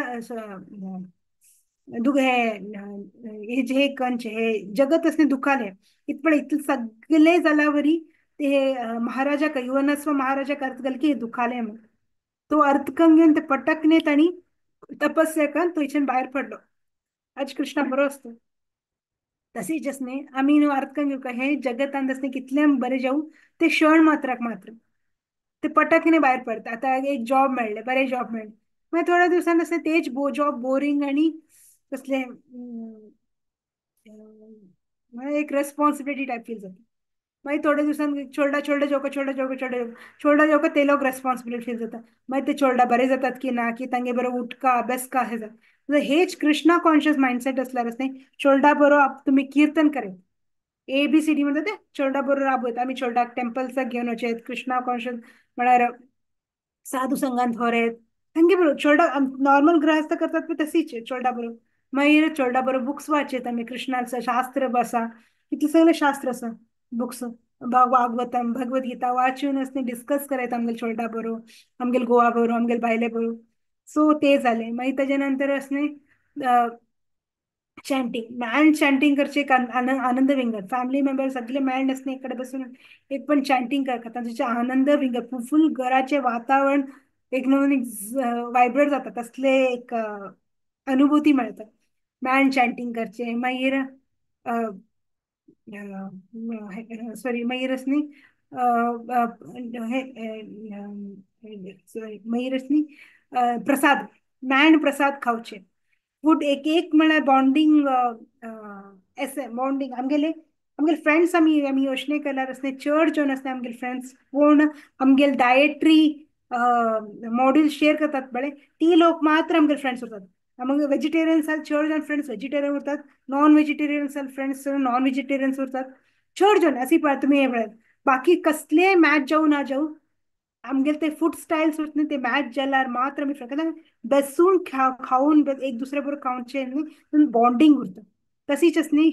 हे जे कंच हे जगत असणे दुखाले इतपण इतले सगळे जाल्यावरी ते महाराजा युवनस्व महाराजा अर्थ घाल की हे दुखाले म्हणून तो अर्थकंग घेवन ते पटकनेत आणि तपस्या कर थंयच्यान भायर पडलो. आज कृष्णा बरो असतो. तशीच न्ही आमी न्हू अर्थकंग घेवका हे जगतांत आसने कितलें बरें जावं ते क्षण मात्राक मात्र ते पटकने भायर पडटा. आतां एक जॉब मेळ्ळें, बरें जॉब मेळ्ळें, मागीर थोड्या दिवसान आसता तेच जॉब बोरींग आनी कसलें एक रेस्पॉन्सिबिलिटी टायप फील जाता. मागीर थोड्या दिवसान चोरडा चोरडा जेवका चोरडा जेवका चोरडा जेवका चोरडा जेवका ते लोक रेस्पॉन्सिबिलिटी फील जाता. मागीर ते चोरडा बरे जातात की ना, की तांगे बरो उठका बेसका हे जाता. हेच कृष्णा कॉन्शियस मायंडसेट असल्यार न्ही चोरडा बरो तुमी किर्तन करेत, ए बी सी डी म्हणटा ते चोरडा बरो राबयत. आमी चोरडाक टेम्पल्साक घेवन वचेत, कृष्णा कॉन्शियस म्हळ्यार साधू संघान थोरेत तांगे बरो चोरडा नॉर्मल गृहस्थ करतात पण तशीच चोरडा बरो. मागीर चोरडा बरो बुक्स वाचेत आमी, कृष्णाचं शास्त्र बसा, कितले सगळे शास्त्र आसा बुक्स, भागवतम भगवद्गीता वाचून असणे डिस्कस करायत आमगेले चोरडा बरो, आमगेले गोवा बरो, आमगेले बायले बरो. सो ते जाले. मागीर ताजे नंतर असणे चॅन्टिंग, मॅन चॅन्टिंग करचे एक आनंद विंगड, फॅमिली मेंबर सगळे मॅन असणे इकडे बसून एक पण चॅन्टिंग करतात, तांचे आनंद विंगड, फुल घराचे वातावरण एक नवीन वायब्रेट जाता, तसले एक अनुभूती मेळता मॅन चॅन्टिंग करचे. मागीर सॉरी मागीर असणे सॉरी मागीर असणे प्रसाद, मॅन प्रसाद खावचे, फूड एक एक म्हळ्यार बॉन्डिंग एसे बॉन्डिंग. आमगेले आमगेले फ्रेंड्स आमी आमी योजने केल्यार असणे चड जण आसले आमगेले फ्रेंड्स कोण आमगेले डायटरी मॉड्यूल शेअर करतात पळय ती लोक मात्र आमगेले फ्रेंड्स उरतात. आमगे वेजिटेरियन्स चड जण फ्रेंड्स वेजिटेरियन उरतात, नॉन वेजिटेरियन्स फ्रेंड्स नॉन वेजिटेरियन्स उरतात चड जण. अशी पळय तुमी हे पळयात, बाकी कसले मॅच जावं ना जावं आमगेले ते फूड स्टायल्स उरता न्ही ते मॅच जाल्यार मात्र आमी फ्रेंड बसून खावन एक दुसऱ्या बरोबर खावचे न्ही बॉन्डिंग उरता. तशीच न्ही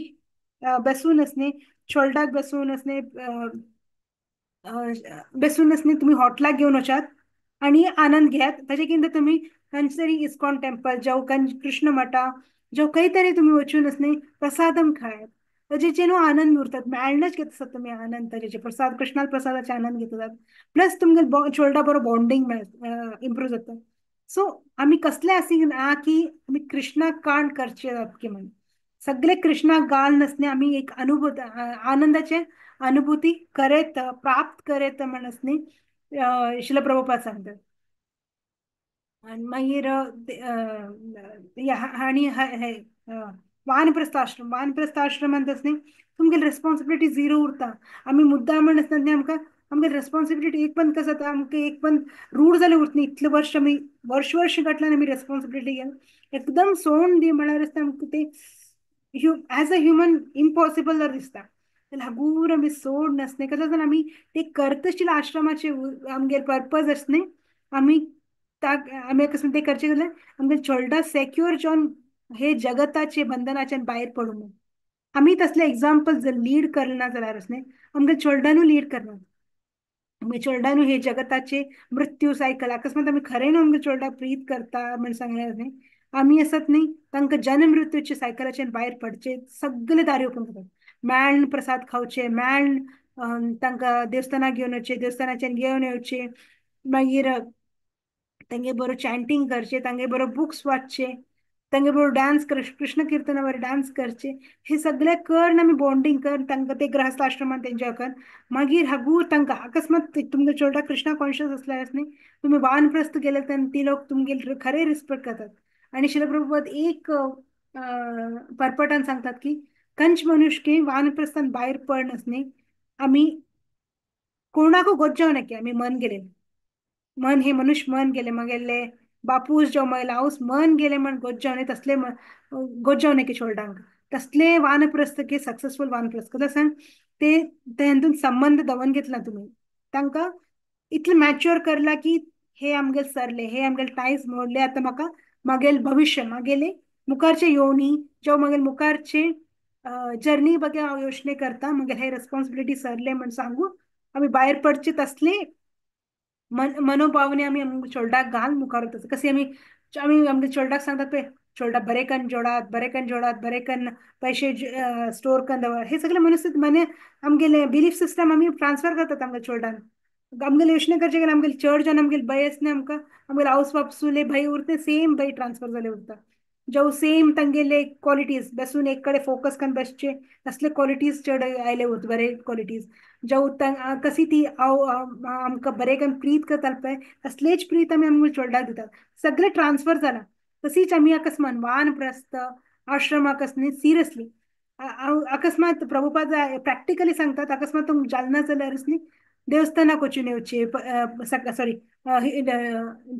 बसून न्ही चोलडाक बसून न्ही बसून न्ही तुमी हॉटलाक घेवन वचात आनी आनंद घेयात. ताजे कितें तुमी खंयचे तरी इस्कॉन टेम्पल जावं कृष्ण मठा जावं खंय तरी तुमी वचून न्ही प्रसादम खायात, ताजेचे न्हू आनंद उरतात, मेळणच घेत आसता तुमी आनंद ताजेचे प्रसाद, कृष्णाल प्रसादाचे आनंद घेतात, प्लस तुमगे चोरडा बरो बॉन्डिंग इम्प्रूव जाता. सो आमी कसले अशी ना की आमी कृष्णाक काण करचे की म्हण सगळे कृष्णाक गाल नसणे आमी एक अनुभूत आनंदाचे अनुभूती करेत प्राप्त करेत म्हण न्ही श्रील प्रभुपाद सांगतात. आनी मागीर आनी हे वानप्रस्थाश्रम, वानप्रस्थाश्रमांत न्ही तुमगेली रेस्पॉन्सिबिलिटी झिरो उरता. आमी मुद्दाम म्हण आसता न्ही आमकां आमगेली रेस्पॉन्सिबिलिटी एक पण कसं जाता आमकां एक पण रूढ जालें उरता न्ही, इतलें वर्ष आमी वर्ष वर्ष गांठल्यान आमी रेस्पॉन्सिबिलिटी घेवन एकदम सोडून दी म्हळ्यार आसता आमकां ते एज अ ह्युमन इम्पॉसिबल दिसता. लागूर आमी सोड नासले कसं जाल्यार आमी ते करतशील आश्रमाचे आमगेले पर्पज आसता न्ही आमी आमी अकस्मात ते करचे जाल्यार आमगे चोडा सेक्युअर जावन हे जगताचे बंधनाच्यान भायर पडूं म्हूण. आमी तसले एग्जाम्पल जर लीड करना जाल्यार न्ही आमगे चोडडानू लीड करना, आमगे चोडडानू हे जगताचे मृत्यू सायकल अकस्मात आमी खरें न्हू आमगे चोडडा प्रीत करता म्हण सांगलें न्ही आमी आसत न्ही तांकां जन्म मृत्यूचे सायकलाच्यान भायर पडचे सगळे दारी ओपन करतात. मेळ्ण प्रसाद खावचे, मेळ्ण तांकां देवस्थानाक घेवन वचचे, देवस्थानाच्यान घेवन येवचे, मागीर तांगे बरो चॅन्टिंग करचे, तांगे बरो बुक्स वाचचे, तांगे बरोबर डान्स कर, कृष्ण किर्तनावर डान्स करचे, हे सगळे कर आमी बॉन्डिंग कर तांकां ते गृहस्थ आश्रमांत एन्जॉय कर. मागीर हागूर तांकां अकस्मात तुमगे चोडा कृष्णा कॉन्शियस असल्यार न्ही तुमी वानप्रस्थ गेले तेन्ना ती लोक तुमगे खरे रिस्पेक्ट करतात. आनी श्रील प्रभुपाद एक परपटान सांगतात की कंच मनुष्य वानप्रस्थान भायर पडनच न्ही आमी कोणाकू गोज्जाव नाकी, आमी मन गेले मन हे मनुष्य मन गेले मगेले बापूस जो मगेले हांवच मन गेले म्हण गोज्जाव न्ही तसले गोज्जाव नाकी चोडडांक तसले वानप्रस्थ की सक्सेसफुल वानप्रस्थ कसं सांग ते तेंतून संबंध दवरून घेतला तुमी तांकां इतले मॅच्युअर करला की हे आमगेले सरले, हे आमगेले टायज मोडले, आतां म्हाका मागेल भविष्य मागेले मुखारचे योनी जो मागेल मुखारचे जर्नी बगे हांव योजने करता मागीर हे रेस्पॉन्सिबिलिटी सरले म्हण सांगू आमी भायर पडचे तसले मनोभावने आमी आमगे चोडडाक घाल मुखार वता. कशी आमी आमी आमगे चोडडाक सांगतात पळय चोडडा बरें कन्न जोडात, बरें कन्न जोडात, बरें कन्न पयशे स्टोर कन्न दवर, हे सगळे मनुष्य मने आमगेले बिलीफ सिस्टम आमी ट्रान्सफर करतात आमगे चोडडान. आमगेले योजने करचे आमगेले चड जण आमगेले भंय आसना आमकां आमगेले आवस बापसुले भंय उरता सेम भंय ट्रान्सफर जाले उरता, जो सेम तांगेले क्वॉलिटीज बसून एक कडेन फोकस करून बसचे तसले क्वॉलिटीज चड आयले उरता, बरे क्वॉलिटीज जो कशी ती हांव आमकां बरें करून प्रीत करता पळय तसलेच प्रीत आमी आमगे चोडडाक दितात, सगळे ट्रान्सफर जाला. तशीच आमी अकस्मात वानप्रस्थ आश्रमाक न्ही सिरियसली अकस्मात प्रभुपाद प्रॅक्टिकली सांगतात, अकस्मात तुमकां जालना जाल्यारच न्ही देवस्थानाक वचून येवचे, सॉरी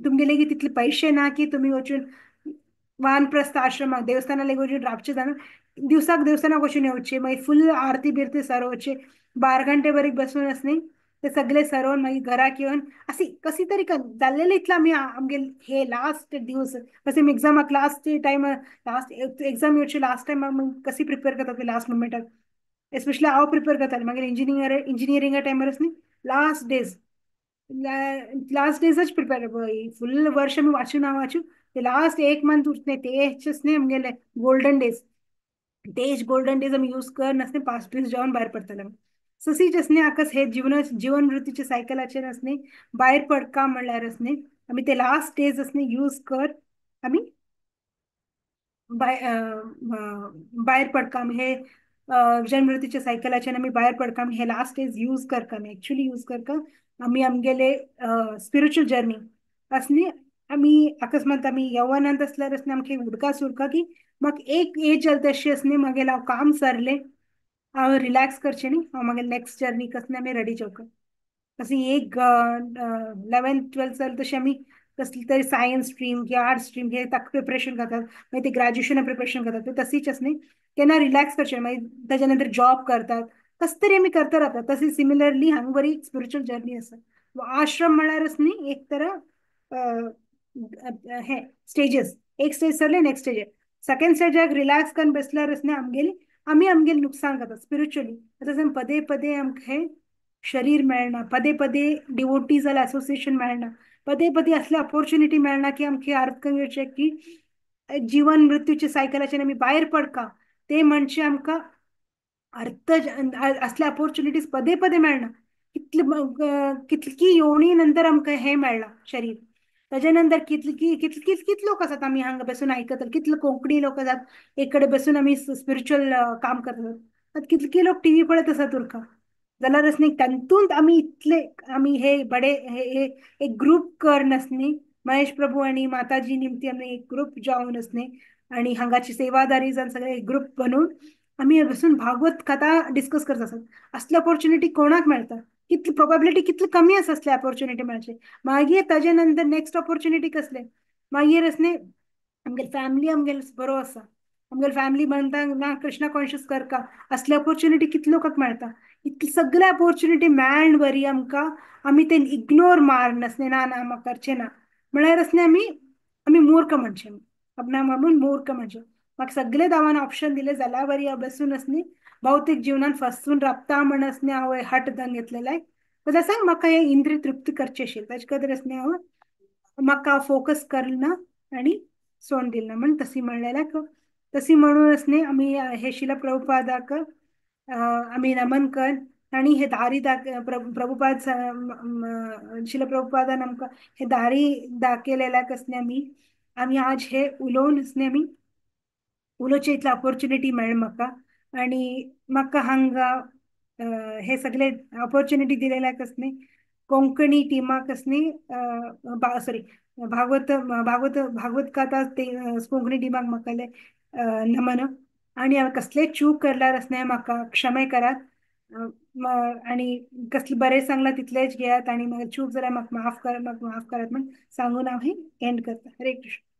तुमगेले की तितले पयशे ना की तुमी वचून वानप्रस्थ आश्रमाक देवस्थाना लेगीत वचून रावचे जाणा, दिवसाक देवस्थानाक वचून येवचे, मागीर फुल आरती बिरती सारोवचे, 12 घंटे बरीक बसून आस न्ही ते सगळे सरोवन मागीर घराक येवन अशी कशी तरी जाल्लेले इतले आमी आमगे हे लास्ट दिवस कसे आमी एग्जामाक लास्ट टायम लास्ट एग्जाम येवचे लास्ट टायम आमी कशी प्रिपेर करता ते लास्ट मुमेंटाक, एस्पेशली हांव प्रिपेर करतालें मागीर इंजिनियरिंगा टायमारच न्ही लास्ट डेज लास्ट डेजच प्रिपेर फुल वर्ष आमी वाचूं ना वाचूं ते लास्ट एक मंथ उरतले तेच न्ही आमगेले गोल्डन डेज, तेच गोल्डन डेज आमी यूज कर नासले पास पीस जावन भायर पडटले आमी. तशीच न्ही आकस हे जीवन जीवन मृत्यूचे सायकलाचेर न्ही भायर पडका म्हणल्यारच न्ही आमी ते लास्ट डेज न्ही यूज कर आमी भायर पडका, आमी हे जन्म मृत्यूच्या सायकलाचेर आमी भायर पडका, आमी हे लास्ट डेज यूज करका, आमी एक्चुअली यूज करका आमी आमगेले स्पिरिच्युअल जर्नी आस न्ही. आमी अकस्मात आमी यव्वनांत आसल्यार न्ही आमकां उडकास उरका की म्हाका एक एज जाली तशी आस न्ही मागीर हांव काम सरलें, हांव रिलॅक्स करचें न्ही, हांव मागीर नेक्स्ट जर्नी कसलें आमी रेडी जावंक. तशी एक 11th 12th जालें तशें आमी कसली तरी सायन्स स्ट्रीम किंवा आर्ट्स स्ट्रीम हे ताका प्रिपरेशन करतात, मागीर ते ग्रॅज्युएशना प्रिपरेशन करतात, ते तशीच आस न्ही केन्ना रिलॅक्स करचें, मागीर ताच्या नंतर जॉब करतात, कसं तरी आमी करता रावतात. तशी सिमिलरली हांगा बरी स्पिरिच्युअल जर्नी आसा. आश्रम म्हळ्यारच न्ही एक तरा हे स्टेजीस, एक स्टेज सरले नेक्स्ट स्टेज, सेकंड स्टेजाक रिलॅक्स करून बसल्यारच न्ही आमगेली आमी आमगेले नुकसान करतात स्पिरिच्युअली. आतां पदे पदे आमकां हे शरीर मेळना, पदे पदे डिवोटी जाल्यार असोसिएशन मेळना, पदे पदे असले ऑपॉर्च्युनिटी मेळना की आमकां अर्थ करून की जीवन मृत्यूच्या सायकलाचेर आमी भायर पडका, ते म्हणजे आमकां अर्थ असले ऑपॉर्च्युनिटीज पदे पदे मेळना. कितले कितकी येवणी नंतर आमकां हें मेळ्ळां शरीर, ताच्या नंतर कितली कितली कितले लोक आसात आमी हांगा बसून आयकतले, कितले कोंकणी लोक आसात एक कडेन बसून आमी स्पिरिच्युअल काम करतात, आतां कितले लोक टीव्ही पळयत आसात उरका जाल्यारच न्ही तातूंत आमी इतले आमी हे बडे हे एक ग्रूप कर न्ही महेश प्रभू आनी माताजी निमती आमी एक ग्रूप जावन न्ही आनी हांगाची सेवादारी जावन सगळे एक ग्रूप बनून आमी बसून भागवत कथा डिस्कस करत आसात. असले ऑपॉर्च्युनिटी कोणाक मेळटा? कितली प्रोबेबिलिटी कितली कमी आसा असले ऑपॉर्च्युनिटी मेळचे. मागीर ताजे नंतर नेक्स्ट ऑपॉर्च्युनिटी कसले, मागीर न्ही आमगेले फॅमिली आमगेले बरो आसा, आमगेले फॅमिली म्हणटा ना कृष्णा कॉन्शियस करका, असले ऑपॉर्च्युनिटी कितले लोकांक मेळटा. इतली सगळे ऑपॉर्च्युनिटी मेळ्ळ बरी आमकां आमी ते इग्नोर मार आसले ना ना म्हाका करचें ना म्हळ्यार न्ही आमी आमी मूर्ख म्हणचे, आपणा म्हणून मूर्ख म्हणचे. म्हाका सगळे दावान ऑप्शन दिले जाल्यार बरी हांव बसून न्ही भौतीक जिवनान फसून राबता म्हण न्ही हांव हट धरून घेतलेलें, जाल्यार सांग म्हाका हे इंद्रिय तृप्ती करचें आशिल्लें, ताचे खातीर न्ही हांव म्हाका फोकस करना आनी सोडून दिलें म्हण तशी म्हणलेल्याक तशी म्हणून न्ही आमी हे शिल प्रभुपादाक आमी नमन कर आनी हे दारी प्रभुपाद शिल प्रभुपादान आमकां हे दारी दाखयलेल्याक न्ही आमी आमी आज हे उलोवन न्ही आमी उलोवचे इतले ऑपॉर्च्युनिटी मेळ्ळी म्हाका आनी म्हाका हांगा हे सगळे ऑपॉर्च्युनिटी दिलेल्याक न्ही कोंकणी टिमाक न्ही सॉरी भागवत भागवत भागवत कथा ते कोंकणी टिमाक म्हाका नमन आनी हांवें कसलेय चूक करल्यार न्ही म्हाका क्षमे करात आनी कसलें बरें सांगलां तितलेंच घेयात आनी म्हाका चूक जाल्यार म्हाका माफ कर, म्हाका माफ करात म्हण सांगून हांव हें एंड करता. हरे कृष्ण.